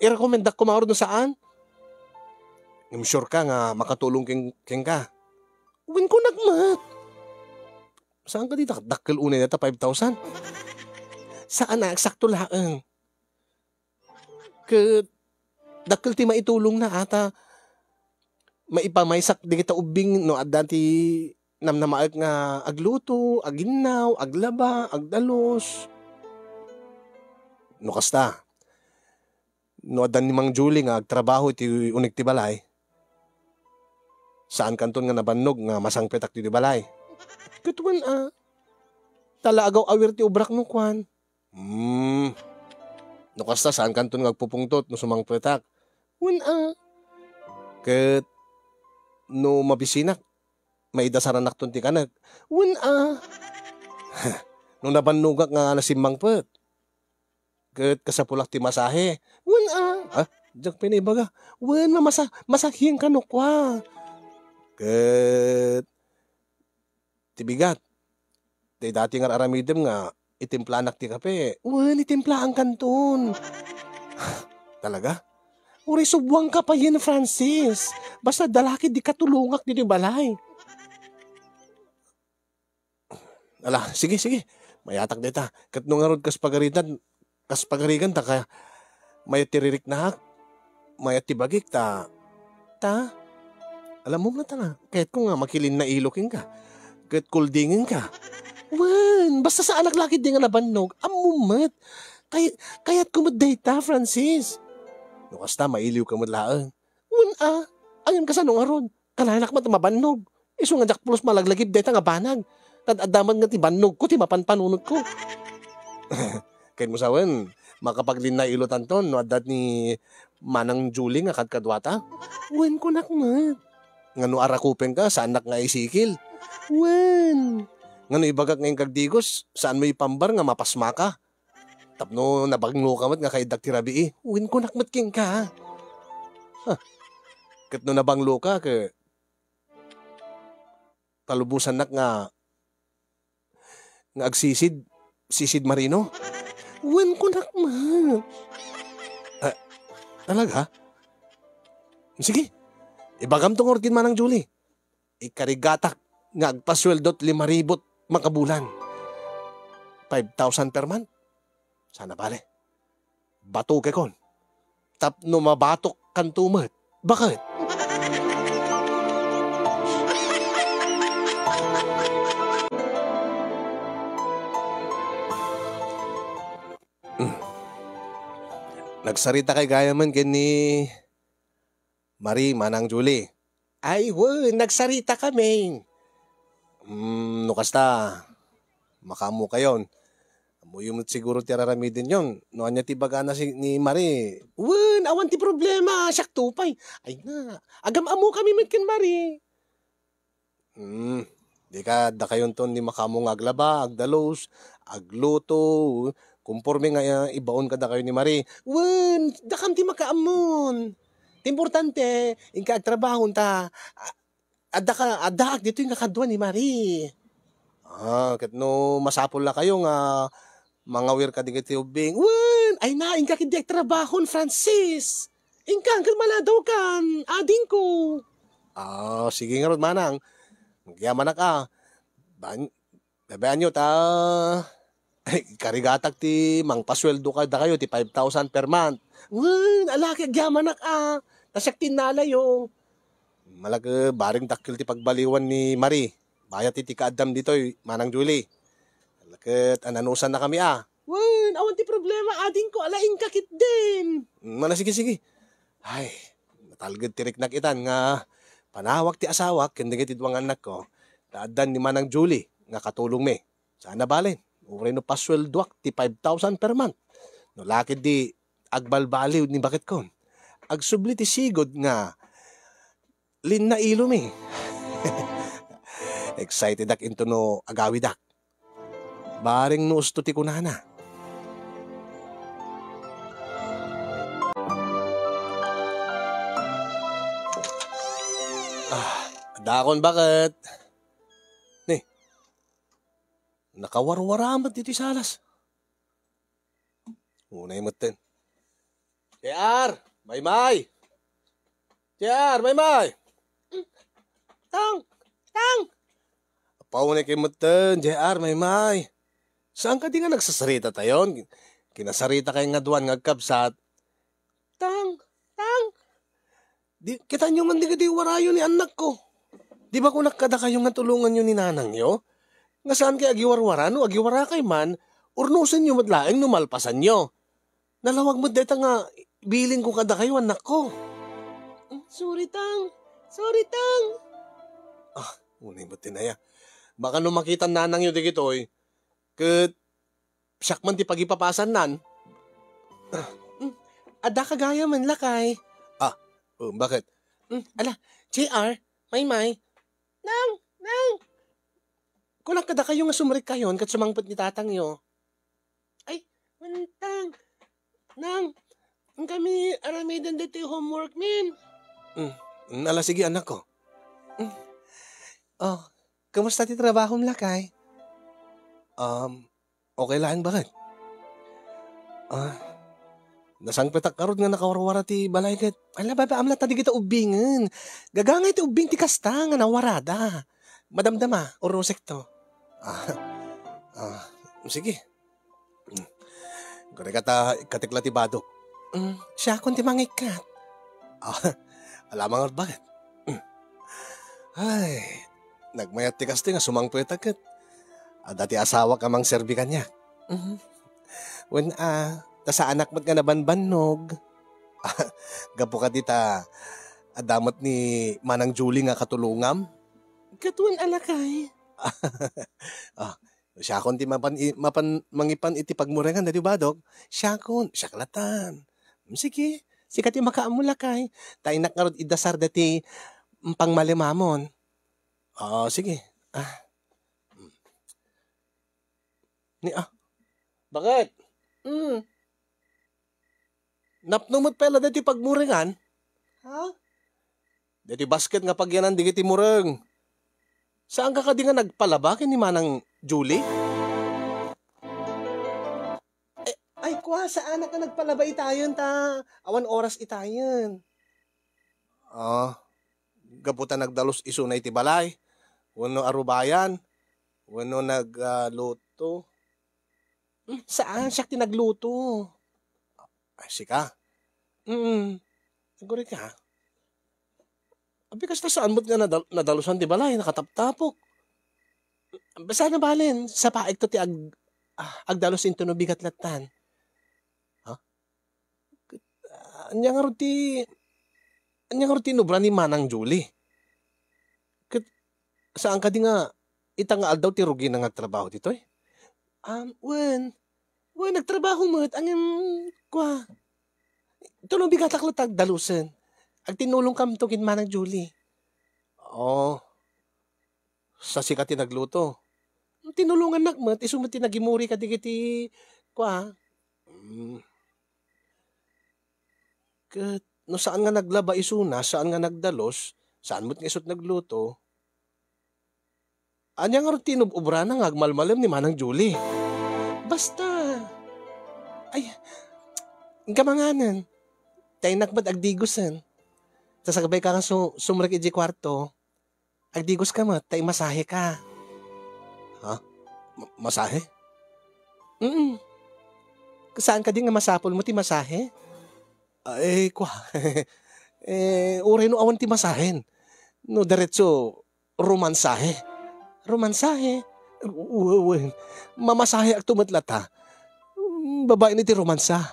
Irekomendakon ngarud no saan? Ngem sure ka nga makatulong ken-, kenka? Wen, kunak met. Saan kadi dak-, dakkel unay dayta five thousand? Saan a, eksakto laeng. Ket dakkel ti maitulongna a ta maipamaysak dagita ubbing no adda ti namnamaek nga agluto, aginnaw, aglaba, agdalus. No kasta, no adda ni Mang Julie nga agtrabaho iti uneg ti balay, saankanton nga nabannog nga masangpetak ditoy balay. Ket wen a, ta la agaw-awir ti obrak no kuan. Hmm. No kasta, saankanton nga agpupungtot no sumangpetak. Wen a. Ket no mabisinak, maidasaranakton ti kanek. Wen a. No nabannogak nga nasimmangpet. Ket kasapulak ti masahe. Wen a. Ha? Diak pay naibaga. Wen, mamasa-, masahienka no kua. Ket ti bigat. Dayta ti ar-aramidem nga itimplanak ti kape. Wen, itimplaankanton. Talaga? Uray subwangka payen, Francis. Basta adda la ketdi katulongak ditoy balay. Ala, sige, sige. Mayatak dayta. Ket no ngarud kas pagaritan, kas pagarigan ta ka, mayat ti ririknaak, mayat ti bagik ta, ta, alam mo met a, kayatko nga makilinnailo kenka, ket kuldingenka. Wen, basta saanak la ketdi nga nabannog, ammom met. Kay-, kayatko met dayta, Francis. No kasta, mailiwka met laeng. Wen a, ayan kasano ngarud? Kananak met a mabannog. Isu nga diak pulos malaglagip dayta nga banag. Tad-adda met nga ti bannogko ti mapanpanunotko. Ken mo sawen, makapaglinnailo tanton no adda ni Manang Julie nga kadkaduata? Wen, kunak met. Ngano a rakupenka, saannak nga isikil? Wen. Ngano ibagak nga inkagdigos, saanmo ipambar nga mapasmaka? Tapno nabangloka met nga kayatdak ti rabii, wen, kunak met kenka. Ha. Ket no nabangloka, ket palubosannak nga, nga agsisid, sisid marino? Wen, kunak met. Ah, talaga? Sige, ibagamto ngarud ken Manang Julie. Ikarigatak nga agpasueldo ti lima ribu makabulan. Five thousand per month? Saan a bale. Batokekon. Tapno mabatokkanto met. Baket? Mm. Nagsaritakay gayamen ken ni Marie, Manang Julie. Ay, wen, nagsaritakami. Mm, no kasta, makaammokayon. Ammoyo met siguro ti ar-aramidenyon. No ania ti ibagana si, ni Marie. Wen, awan ti problema, siakto pay. Ay na, agam-ammokami met ken Marie. Hmm, dika, dakayonton ti makaammo nga aglaba, agdalus, agluto, konporme nga, ah, ibaon kadakayo ni Marie. Wen, dakam ti makaammon. Ti importante, inka agtrabahon ta, a-, adda ka, addaak ditoy nga kadua ni Marie. Ah, ket no masapul la kayo nga mangawir ka dagiti ubbing. Wen, ay na, inka ketdi agtrabahon, Francis. Inka, ket maladawkan, adingko. Ah, sige ngarud, manang. Agyamanak a. Ban-, babaanyo ta, ay, karigatak ti mangpasueldo kadakayo ti five thousand per month. Wen, ala ket agyamanak a. Ta siak ti innalayo. Malak-, bareng dakkel ti pagbaliwan ni Marie. Bayat iti kaaddam ditoy, Manang Julie. Ala ket ananusannakami a. Wen, awan ti problema, adingko, ala inka ketdin. Mm, ala, sige, sige. Ay, natalged ti riknak itan nga panawak ti asawak ken dagiti dua nga annakko. Ta addan ni Manang Julie nga katulongmi. Saan a bale, uray no pasueldoak ti five thousand per month. No la ketdi agbalbaliw ni baketkon. Agsubli ti sigud nga linnailomi. Excitedak intono agawidak. Bareng no usto ti kunana. Dakon, baket. Ni, nakawarwara met ditoy salas. Unay metten. J R, Maymay! J R, Maymay! Tang! Tang! Apaw, unay kay metten, J R, Maymay. Saan kadi nga nagsasarita tayon? Kinasarita kay nga duan nga agkabsat. Tang! Tang! Di, kitanyo man di kadi warayo ni annakko. Di ba kunak kadakayo nga tulonganyo ni nanangyo? Nga saan kay agiwarwara, no agiwara kay man, urnosenyo met laeng no malpasanyo. Nalawag met dayta nga bilinko kadakayo, annakko. Sorry, Tang. Sorry, Tang. Ah, unay met ti naya. Baka no makitan nanangyo dagitoy, ket siak man ti pagipapasannan. Mm, adda ka gayam, lakay. Ah, oh, baket? Mm, ala, J R, Maymay. Nang, Nang. Kunak kadakayo nga sumrekkayon ket sumangpet ni tatangyo. Ay, Nang, Tang. Nang, inkami aramiden ditoy homework min. Mm, mm, ala, sige, annakko. Mm. Oh, kumusta ti trabahom, lakay? Um, okay laeng, baket. Ah, nasangpetak ngarud nga nakawarwara ti balay ket ala, babaam latta dagita ubbingen. Gagangay ti ubbing ti kasta nga nawarada. Madamdama, urusekto. Ah, ah, sige. Hmm. Kureka ta, ikkatek la ti badok. Hmm, siakon ti mangikkat. Ah, alamang ngarud, baket. Hmm. Ay, nagmayat ti kastoy nga sumangpetak ket adda ti asawak a mangserbi kaniak. Mhm. Wen, ah, ta saanak met nga nabanbannog. Gapu kadi ta adda met ni Manang Julie nga katulongam. Ket wen a, lakay. Ah, siakon ti mapan i-, mapan mangipan iti pagmurengan daytoy badok. Siakon, siak latan. Sige, sika ti makaammo, lakay. Ta innak ngarud iddasar daytoy pangmalemamon. Ah, sige. Ah. Ni, ah. Baket? Mm. Napno met pay la daytoy pagmurengan? Ha? Daytoy basket nga pagyanan dagiti mureng. Saanka kadi nga nagpalaba ken ni Manang Julie? Eh, ay, kua, saanak nga nagpalaba itayen ta awan oras itayen. Ah, gapu ta nagdalus isuna iti balay, wenno arubayan, wenno nag-, ah, luto. Hmm, saan? Siak ti nagluto. Ay, sika? Mm. Siguro ka. Abi, kasta saan met nga nadal-, nadalusan ti balay, nakataptapok. Basta na balen, sapaek to ti ag-, ah, agdalus intono bigat lattan. Ha? Ket, ah, ania ngarud ti, ania ngarud ti inubra ni Manang Julie? Ket saan kadi nga ita nga aldaw ti rugina nga agtrabaho ditoy? Um, wen. Wen, nagtrabaho met, ngem, kua, tuno bigatak latta agdalusen. Agtinulongkamto ken Manang Julie. Oh, sa sika ti nagluto. Tinulongannak met, isu met ti nagimuri kadagiti, kua. Mm. Ket no saan nga naglaba isuna, saan nga nagdalus, saan met nga isut nagluto, ania ngarud ti inub-ubrana nga agmalmalem ni Manang Julie? Basta, ay, inka manganen. Ta innak met agdigosen. Ta sakbay ka nga su-, sumrek idiay kuarto, agdigos ka met, ta imasahe ka. Ha? Ma-, masahe? Mm. Saan kadi nga masapul mo ti masahe? Ay, kua. Eh, uray no awan ti masahen. No diretso, romansahe. Romansahe? U-, u-, u-, mamasaheakto met latta. Mm, babaen iti romansa.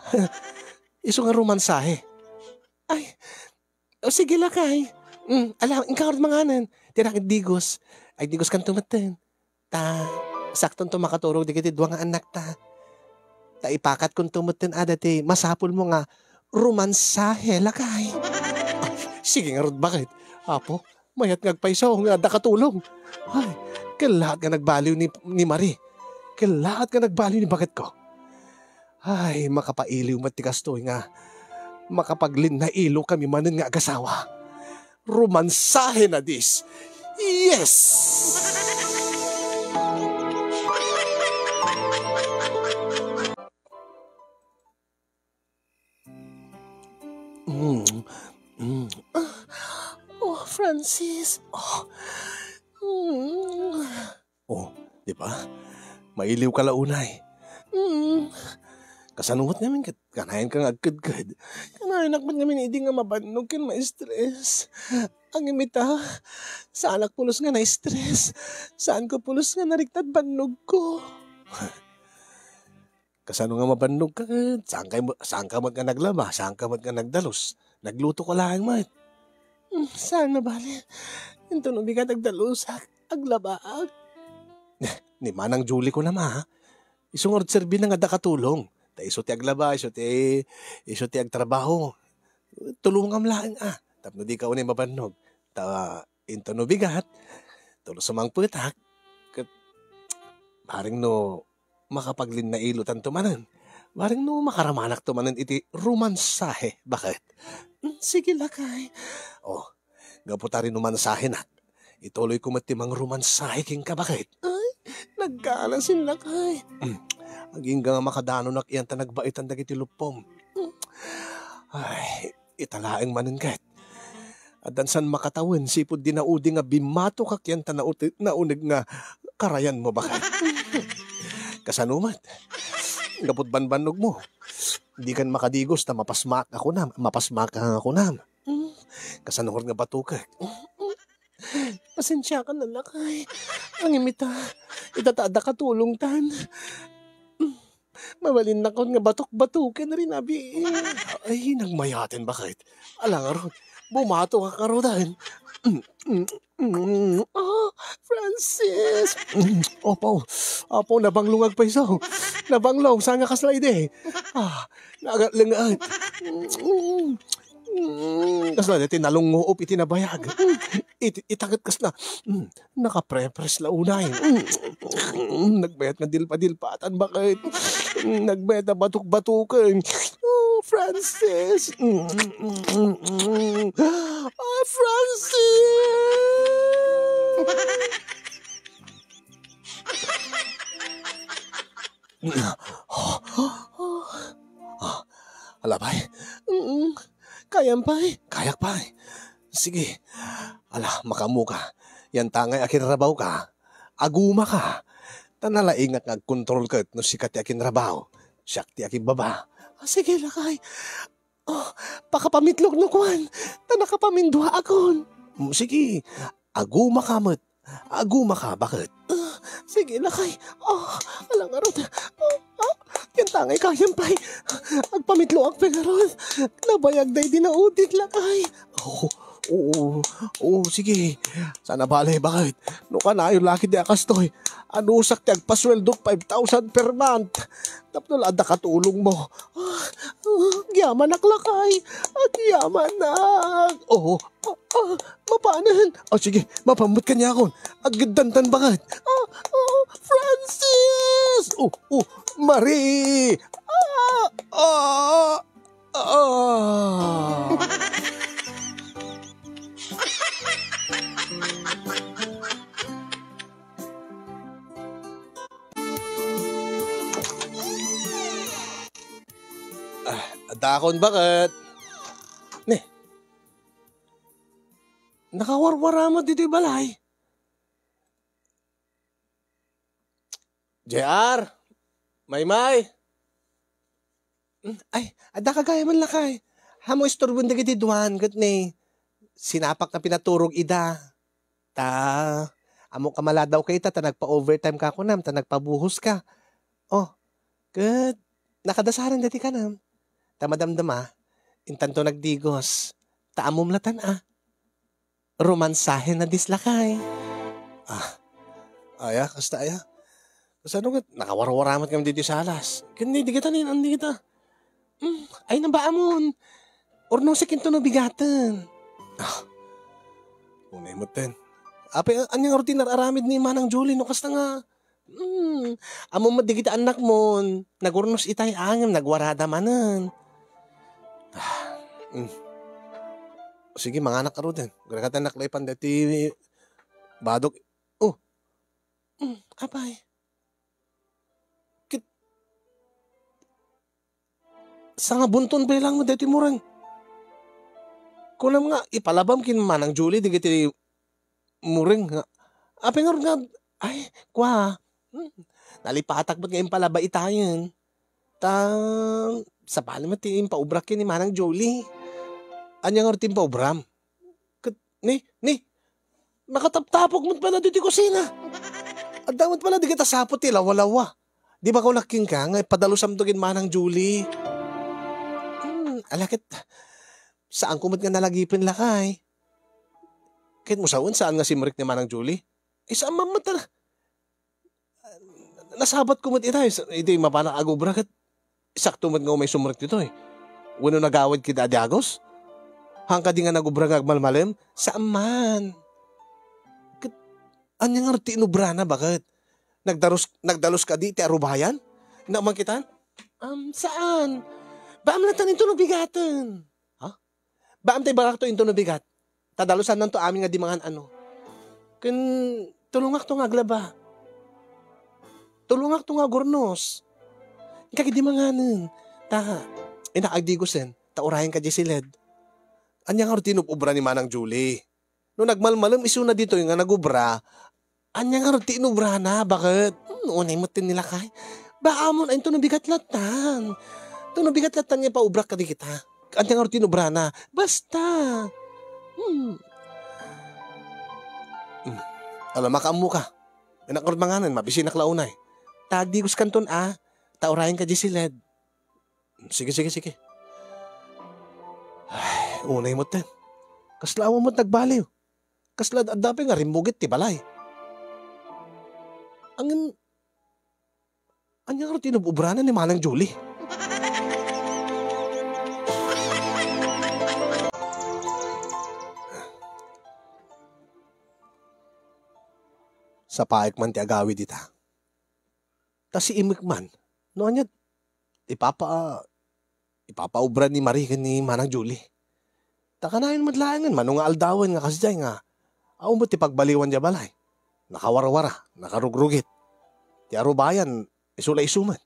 Isu nga romansahe. Ay, o, sige, lakay. Mm, ala, inka ngarud manganen. Ti agdigos. Agdigoskanto metten. Ta, saktonto makaturog dagiti dua nga annakta. Ta ipakatkonto metten ada ti masapulmo nga romansahe, lakay. Ah, sige ngarud, baket. Apo, mayat nga agpayso nga adda katulong. Ay, kellaat nga nagbaliw ni, ni Marie. Kellaat nga nagbaliw ni baketko. Ay, makapailiw met ti kastoy nga makapaglinnailo kami manen nga agasawa. Romansahe na dis. Yes! Mm. Mm. Oh, Francis. Oh. Mm. Oh, di ba? Mailiw ka la unay. Mm. Kasano met ngamin ket kanayon ka nga agkedked? Kanayon ak met ngamin idi nga mabannog ken ma-stress. Ngem ita, saanak pulos nga na-stress. Saanko pulos nga nariknad bannogko. Kasano nga mabannog ka ket? Saan ka, saan ka met nga naglaba? Saan ka met nga nagdalus? Nagluto ka laeng met. Mm, saan a bale? Inton ubigat agdalusak, aglabaak. Ni Manang Julie ko naman, ha? Isu nga serbi na nga adda katulong. Ta isu ti aglaba, isu ti, isu ti agtrabaho. Tulongam laeng, ah. Tapno di ka unay mabannog. Ta inton ubigat, tulos a mangpetak. Ket bareng no makapaglinnailo tanto manen. Bareng no makaramanak to manen iti romansahe, baket? Mm, sige, lakay. Oh, gapu ta rinumansahenak, ituloy ko met ti mangromansahe kenka, baket? Ay, nagkanasin, lakay. Mm, agingga nga makadanonak iyan ta nagbaetan dagiti luppom. Mm. Ay, ita laeng manen ket. Addan san makatawen sipud di naudi nga bimatokak iyan ta naut-, nauneg nga karayanmo, baket. Kasano met? Gapud banbannogmo. Dikan makadigos ta mapasmak a kunam, mapasmak a kunam. Mm. Kasano nga batukek? Pasensiakan, lakay. Ngem ita, ita ta adda katulongtan. Mabalinnakon nga batok-batoken rin abi. Ay, nagmayaten, baket? Ala ngarud, bumatok a karudan. Ah, Francis! Apo, apo, nabanglong agpayso. Nabanglong, saan nga kasla idi? Ah, nagalengat. Mm, kasla daytoy nalunguop iti nabayag. Mm, iti, ita ket kasla, mm, nakaprepres la unay. Mm, nagbayat nga dilpa-dilpatan, baket? Mm, nagbayat nga batuk-batuken. Oh, Francis. Mm, mm, mm, mm. Ah, Francis! Ah, ala pay. Mm, kayam pay. Kayak pay. Sige. Ala, makaammoka. Yantangay akinrabawka. Agumaka. Ta nalaingak nga agkontrol ket no sika ti akinrabaw. Siak ti akibbaba. Ah, sige, lakay. Oh, pakapamitlog no kuan. Ta nakapamindua akon. Mm, sige. Agumaka met. Agumaka, baket? Ah, sige, lakay. Oh, ala ngarud. Oh, oh, yantangay kayam pay. Agpamitloak pay ngarud. Nabayag daydi naudi, lakay. Oh, oo, oo, sige. Saan a bale, baket? No kanayon la ketdi a kastoy, anusak ti agpasueldok five thousand per month. Tapno la adda katulongmo. Ah, ah, agyamanak, lakay. Agyamanak. Oh, ah, ah, mapanen. Ah, sige, mapan met kaniakon. Agdantan, baket? Ah, ah, Francis! Oh, oh, Marie! Ah, ah, ah. Ah, adda akon, baket? Ne. Nakawarwara met ditoy balay. J R, Maymay. Mm, ay, adda ka gayam, lakay. Ammom, istorbon dagiti duan ket ni sinapak nga pinaturog ida. Ta, ammok a maladaw ka ita, ta nagpa-overtime ka kunam, ta nagpabuhos ka. Oh, ket nakadasaran dati kanam. Ta madamdama, intanto nagdigos. Ta ammom latan a. Romansahe na dis, lakay. Ah, aya, kasta aya. Kasano ket nakawarwara met kami ditoy salas. Ken ni, di kita nin, di kita. Mm, ay, nabaammon. Urnosek inton ubigaten. Ah, unay met ten. Apay, ania ngarud ti nar-aramid ni Manang Julie no kasta nga, mm, ammom met dagiti annakmon, nagurnos itay ngem nagwarada manen. Ah, mm. Sige, manganak ka ruten. Gura ka ta naklaipan dati badok. Oh. Mm, apay. Kit-, sangabunton pay lang dati mureng. Kunam nga, ipalabam kin Manang Julie, digiti mureng nga. Apay nga nga, ay, kwa. Hmm. Nalipatak met nga impalaba itayen. Ta, sabali met ti impaubra ken ni Manang Julie. Ania nga ti impaubram? Ket, ni, ni, nakataptapok met pala ditoy kusina. Adda met pala dagiti sapot ti lawalawa. Di ba kunak kenka nga ipadalusamto ken Manang Julie? Hmm, ala ket, saanko met nga nalagipen lakay. Ket mo sawen, saan nga simrek ni Manang Julie? Isa mammet na. Nasabatko met itay, sa-, iti mapanak agubra ket sakto met nga umay sumrek ditoy. Wenno nagawid kida a diagos? Haan kadi nga nagubra nga agmalmalem? Saan man. Ket ania ngarud ti inubrana, baket? Nagdarus-, nagdalus kadi iti arubayan? Ania man kita? Um, saan? Baam latta inton no bigaten. Ha? Baam tay bagakto inton no bigat. Ta dalusannanto amin nga di mangan-ano. Ken tulongakto nga aglaba. Tulongakto nga agurnos. Inka kadi manganen. Ta, ina, agdigosen. Ta urayen ka diay siled. Ania ngarud ti inub-obra ni Manang Julie? No nagmalmalem isuna ditoy nga nagubra, ania ngarud ti inubrana? Baket? Hmm, unay met ti nilakay. Baamon, ay, inton no bigat lattan. Inton no bigat lattan nga ipaubrak kadagita. Ania ngarud ti inubrana? Basta. Hmm. Hmm. Ala, makaammoka. Innak ngarud manganen, mabisinak la unay. Ta agdigoskanton a, ta urayen ka diay siled. Sige, sige, sige. Ay, unay metten. Kasla awan met nagbaliw. Kasla ad-, adda pay nga rimmugit ti balay. Ngem, ania ngarud ti inub-obrana ni Manang Julie? Sapaek man ti agawid ita. Ta siimek man, no ania ti ipapa-, ipapaubra ni Marie ken ni Manang Julie. Ta kanayon met laengen mano nga aldawen nga kasdiay nga awan met ti pagbaliwan diay balay. Nakawarwara, nakarugrugit. Ti arubayan, isu la isu met.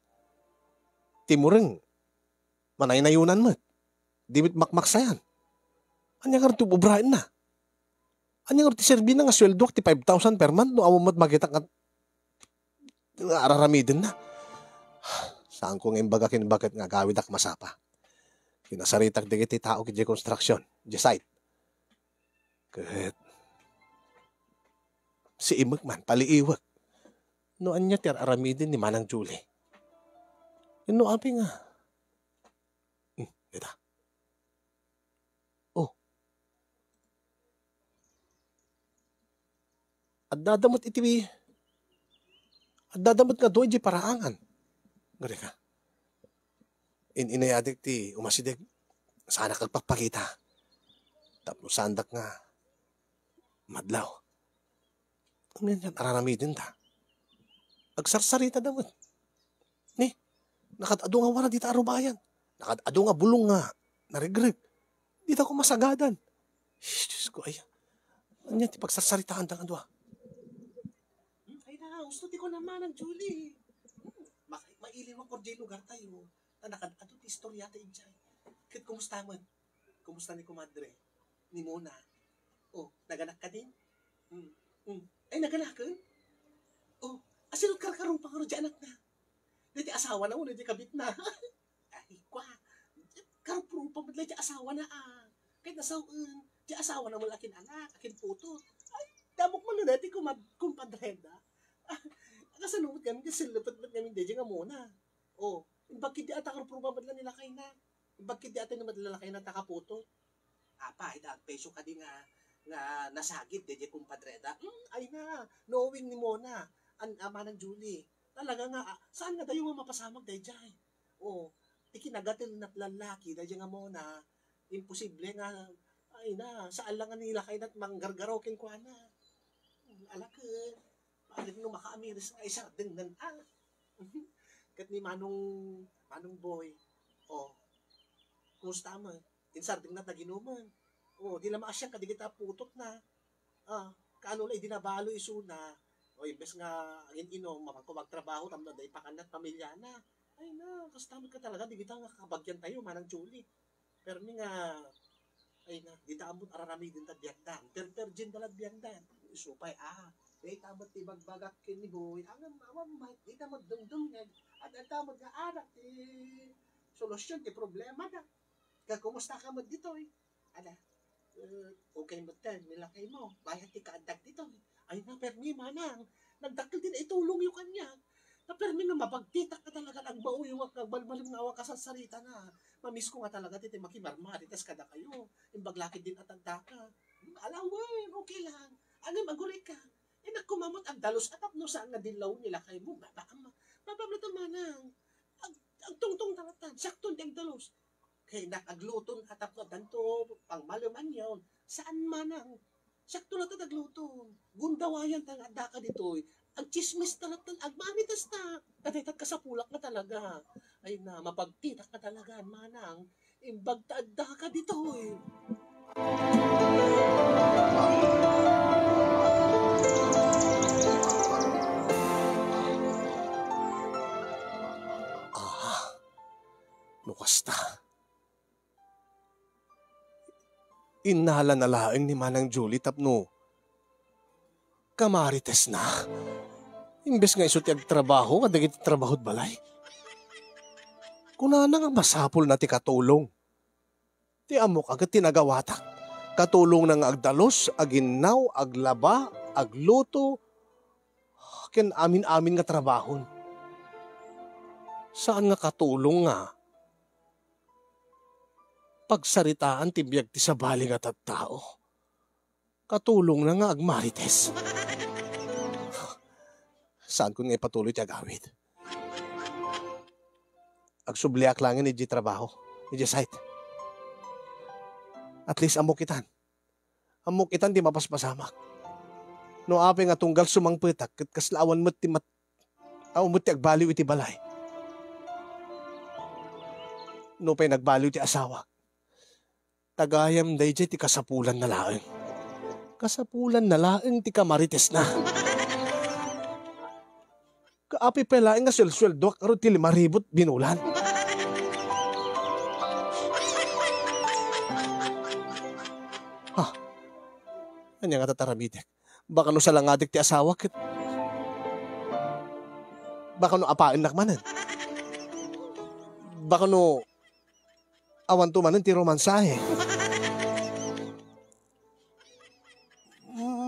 Ti mureng, manaynayonan met. Di met makmaksayan. Ania ngarud ti ubraenna? Ania ngarud ti serbina nga sueldoak ti five thousand per month no awan met makitak nga nga araramidenna. Saanko nga imbaga ken baket nga agawidak masapa. Kinasaritak dagiti tao idiay construction, idiay site. Ket siimek man, paliiwek. No ania ti ar-aramiden ni Manang Julie? Wenno apay nga? Hmm, dita. Oh. Addada met iti, addada met nga dua idiay paraangan. Gari ka. In-inayatek ti umasideg. Saanak agpakpakita. Tapno saandak nga madlaw. Ngem yan, araramidenta. Agsarsaritada met. Ni, nakad-adu nga wara dita arubayan. Nakad-adu nga bulong nga narigreg. Dita ko masagadan. Ish, Diyos ko, ay. Ania ti pagsarsaritaanda nga dua? Hmm, ay na, gusto ti ko naman ang Julie. Hmm, ma-, mailiw ako diay lugar tayo. Ta nakad-adu ti istorya ta idiay. Ket kumusta met? Kumusta ni kumadre? Ni Mona? Oh, naganak kadin? Hmm. Hmm. Ay, naganaken? Oh, asino karkarupa ngarud diay anakna? Daydi asawana wenno daydi kabitna? Ay, kwa. Karuprupa met la diay asawana, ah. Ket nasawen, diay asawana met la akin anak, akin putot. Ay, damok man daydi kumad-, kumpadreda. Kasano met ngamin, kasillepet met ngamin daydi nga Mona. Oh, imbag ket diay a karuprupa met la ni lakayna. Imbag ket diay a met la ni lakayna ta kaputot. Apay, dagiti peso kadi nga, nga nasagid daydi kumpadreda. Hmm, ay na, knowing ni Mona, an-, a Manang Julie. Talaga nga, ah, saan nga dayo nga mapasamak daydiay? Oh, ti kinagatel na ti lallaki, daydiay nga Mona, imposible nga, ay na, saan la nga ni lakayna ti manggargaro kenkuana. Hmm, ala ket, balik no makaamiris nga isardengnan, ah. Ket ni Manong, Manong Boy, oh, kumusta met? Insardengna ta ginumen. O, di la maasian kadagita a putotna. Ah, kaano la idi nabalo isuna? O, imbes nga agin-inom, mapagko magtrabaho, tapno adda ipakannat pamilyana. Ay na, kasta met ka talaga, dagita nga kabagian tayo, Manang Julie. Permi nga, ay na, dita ammon araramiden ta biagdan. Per-, virgin da la biagdan. Isu pay, ah, dayta met ti bagbagak ken ni Boy, ngem awan met, dita met dumdumngeg. Ad-, adda met nga arak ti solusyon ti problema da. Ka, kumusta ka met ditoy? Ada, eh, okay met ten, ni lakaymo. Bayat ti kaaddak ditoy. Ay na, permi, manang. Nagdakkel ti naitulongyo kaniak. Ta permi nga mabagtitak nga talaga, agmauyongak nga agbalbaliw nga awan kasarsaritana. Mamisko nga talaga ti, ti makimarmarites kadakayo. Imbag la ketdin a tagdaka. Hmm, ala wen, okay lang. Ngem, agurayka. Innak koma met agdalus a tapno saan nga dillaw ni lakaymo. Ba-, baka ma-, baba met a manang. Ag-, agtungtong ta latta. Sakton ti agdalus. Kay innak agluton a tapno addanto pangmaleman yon. Saan manang. Sakto latta ti agluton. Gundawayanta nga addaka ditoy. Agtsismista latta, agmarites ta. Kadayta kasapulak nga talaga. Ay na, mabagtitak nga talaga, manang. Imbag ta addaka ditoy. Ah, no kasta. Innalana laeng ni Manang Julie tapno kamaritesna. Imbes nga isu ti agtrabaho kadagiti trabahod balay. Kunana nga masapulna ti katulong. Ti ammok a ket ti nagawatak. Katulongna nga agdalus, aginnaw, aglaba, agluto, ken amin-amin nga trabahon. Saan nga katulong nga pagsaritaan ti biag ti sabali nga tattao. Katulongna nga agmarites. Saankon nga ipatuloy ti agawid. Agsubliak laengen idiay trabaho, idiay site. At least, ammok itan. Ammok itan ti mapaspasamak. No apay nga tunggal sumangpetak, ket kasla awan met ti mat-, awan met ti agbaliw iti balay. Nupay nagbaliw ti asawak, tagayam daydiay ti kasapulanna laeng. Kasapulanna laeng ti kamaritesna. Kaapay pay laeng nga suelsueldoak ngarud ti lima ribu binulan. Ha? Ania nga tataramidek? Baka no salangadek ti asawa ket baka no apaennak manen. Baka no awanto manen ti romansahe.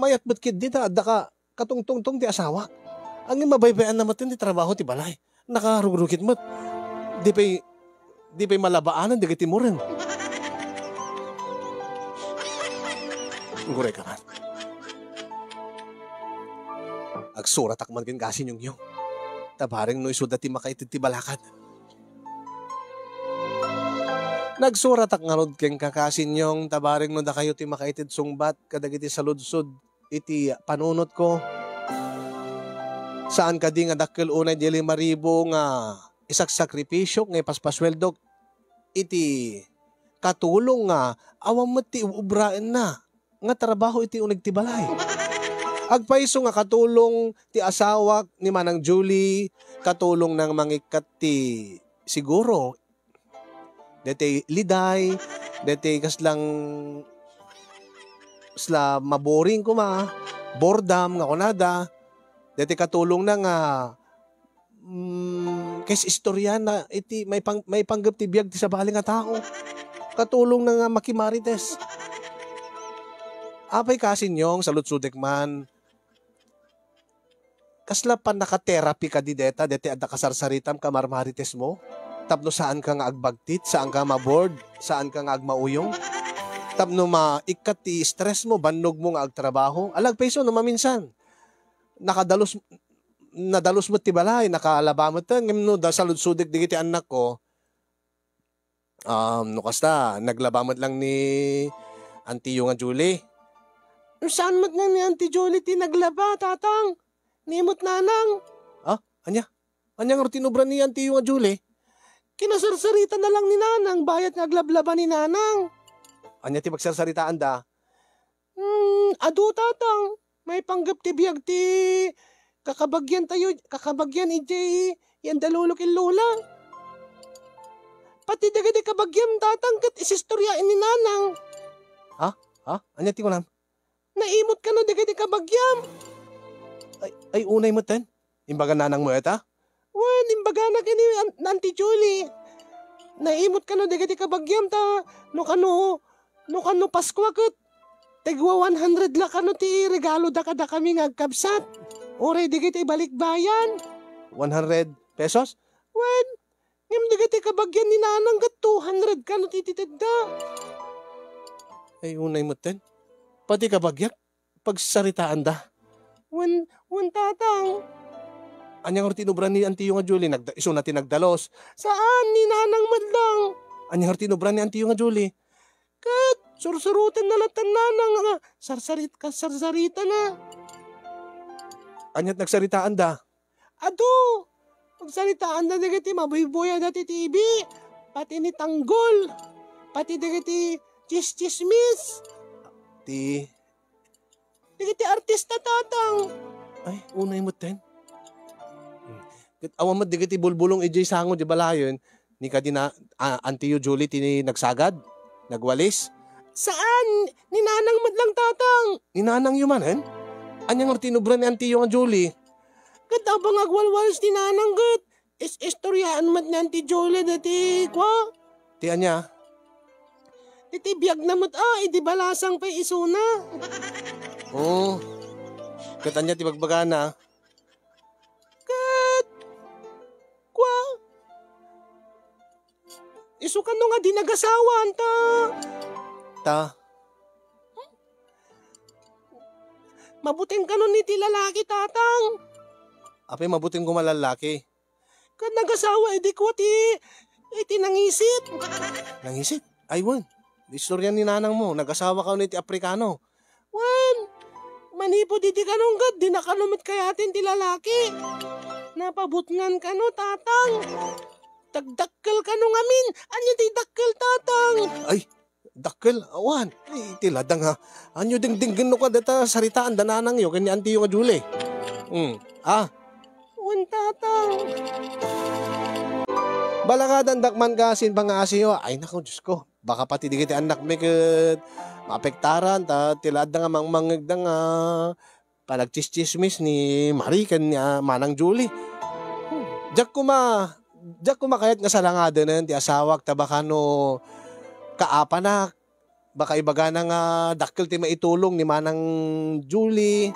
Mayat met ketdi ta adda ka katungtungtong ti asawak. Ngem mabaybay-anna met ti trabaho ti balay. Nakarugrugit met. Di pay, di pay malabaanan dagiti mureng. Uray ka man. Agsuratak man ken Kasinyongyong. Ta bareng no isuda ti makaited ti balakad. Nagsuratak ngarud kenka, Kasinyong, ta bareng no dakayo ti makaited sungbat kadagiti saludsod iti panunotko. Saan kadi nga dakkel unay di lima ribu nga isaksakripisio nga ipaspasueldok iti katulong nga awan met ti ub-ubraenna nga trabaho iti uneg ti balay. Agpayso nga katulong ti asawak ni Manang Julie, katulongna nga mangikkat ti siguro, deti liday, deti kaslang sla maboring koma, boredom nga kunada, deti katulongna nga mm, kes istorya na iti maipang-, maipanggep ti biag ti sabali nga tao. Katulongna nga makimarites. Apay Kasinyong, saludsodek man, kasla pannaka-therapy kadi deta, deti adda kasarsaritam, kamarmaritesmo? Tapno saanka nga agbagtit, saanka ma-bored, saanka nga agmauyong? Tapno maikkat ti stressmo, bannogmo nga agtrabaho? Ala, agpayso no maminsan. Nakadalus nadalus met ti balay, nakalaba met, ngem no da saludsodek dagiti annakko, um, no kasta, naglaba met lang ni antiyo nga Julie. Saan met nga ni Auntie Julie ti naglaba, Tatang? Ni met Nanang. Ah, ania? Ania nga rutin obra ni antiyo nga Julie? Kinasarsaritan na lang ni Nanang, bayat nga aglablaba ni Nanang. Ania ti pagsarsaritaanda? Hmm, adu, Tatang. Maipanggep ti biag ti kakabagian tayo, kakabagian idiay yanda lolo ken lola. Pati dagiti kabagiam, Tatang, ket isistorya ni Nanang. Ha? Ha? Ania ti kunam? Naimut kano dagiti kabagiam. Ay, ay, unay metten. Imbaga nanangmo ita? Wen, imbagana ken ni An-, Auntie Julie. Naimut kano dagiti kabagiam ta no kano, no kano Paskua ket tagwa one hundred la kano ti regaloda kadakami nga agkabsat. Uray dagiti balikbayan. One hundred pesos? Wen, ngem dagiti kabagian ni Nanang ket two hundred kano ti itedda. Ay, unay metten. Pati kabagiak, pagsaritaanda. Wen, wen, Tatang. Ania ngarud ti inubra ni Antiyo nga Julie? Nagda-, isuna ti nagdalos. Saan, ni Nanang met lang. Ania ngarud ti inubra ni Antiyo nga Julie? Ket sursurotenna latta ni Nanang nga sarsarit-, kasarsaritana. Ania't nagsaritaanda? Adu, pagsaritaanda dagiti mabuybuy a dati T V, pati ni Tanggol, pati dagiti tsistsismis. Ti Dagiti artista, Tatang. Ay, unay metten. Hmm. Ket awan met dagiti bulbulong idiay sango di balayen, ni kadi na, a-, Antiyo Julie ti nagsagad, nagwalis? Saan, ni Nanang met lang, Tatang. Ni Nanangyo manen? Ania ngarud ti inubra ni Antiyo nga Julie? Ket apay nga agwalwalis ti Nanang ket is-istoryaan met ni Auntie Julie dati kua? Ti ania? Dati biagna met a, idi balasang pay isuna. Oh. Ket ania ti bagbagana? Ket, kua? Isu kano nga di nagasawa, anta? Ta? Mabuteng kano ni ti lalaki, Tatang? Apay mabuteng koma lalaki? Ket nagasawa idi kua ti, iti nangisit. Nangisit? Ay, wen. Istorya ni nanangmo, nagasawa kano iti Aprikano. Wen, manipud idi kano ket di na kano met kayaten ti lalaki. Napabutngan kano, Tatang. Tagdakkel kano ngamin. Ania ti dakkel, Tatang? Ay, dakkel? Awan. Ay, ti ladang, ha. Anyo dingdinggen no kada ta saritaan da nanangyo ken ni antiyo nga Julie. Hmm. Ah. Wen, Tatang. Balakadandak man ka sin pangaasiyo. Ay, nako, Diyos ko. Baka pati digiti annakmi ket maapektaran ta ti ladang nga mangmangngegda nga panagtsistsismis ni Marie ken ni, ah, Manang Julie. Diak koma, diak koma kayat nga salangadenen ti asawak ta baka no kaapanak, baka ibagana nga dakkel ti maitulong ni Manang Julie.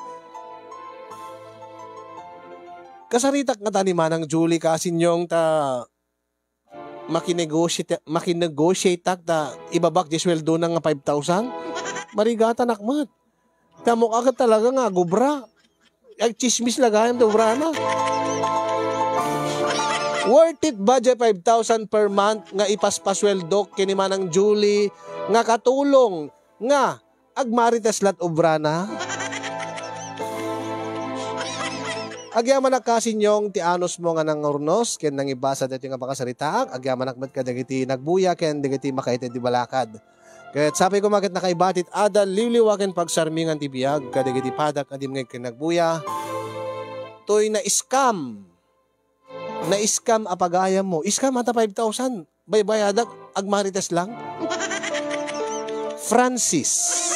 Kasaritak ngata ni Manang Julie, Kasinyong, ta makinegotiate-, makinegotiateak ta ibabak ti suweldona nga five thousand. Marigatanak met. Ta ammok a ket talaga nga agubra. Agtsismis la gayam ti ubrana. Worth it ba diay five thousand per month nga ipaspasueldok ken ni Manang Julie nga katulong nga agmarites lat ubrana? Agyamanak, Kasinyong, ti anusmo nga nangurnos ken nangibasa daytoy nga pakasaritaak. Agyamanak met kadagiti nagbuya ken dagiti makaited ti balakad. Ket sapay koma ket nakaibati ti adal, liwliwa ken pagsarmingan ti biag kadagiti padak nga dimngeg ken nagbuya. Toy na-scam. Na-scam a pagayammo. Scam ata five thousand. Baybayadak, agmarites lang. Francis.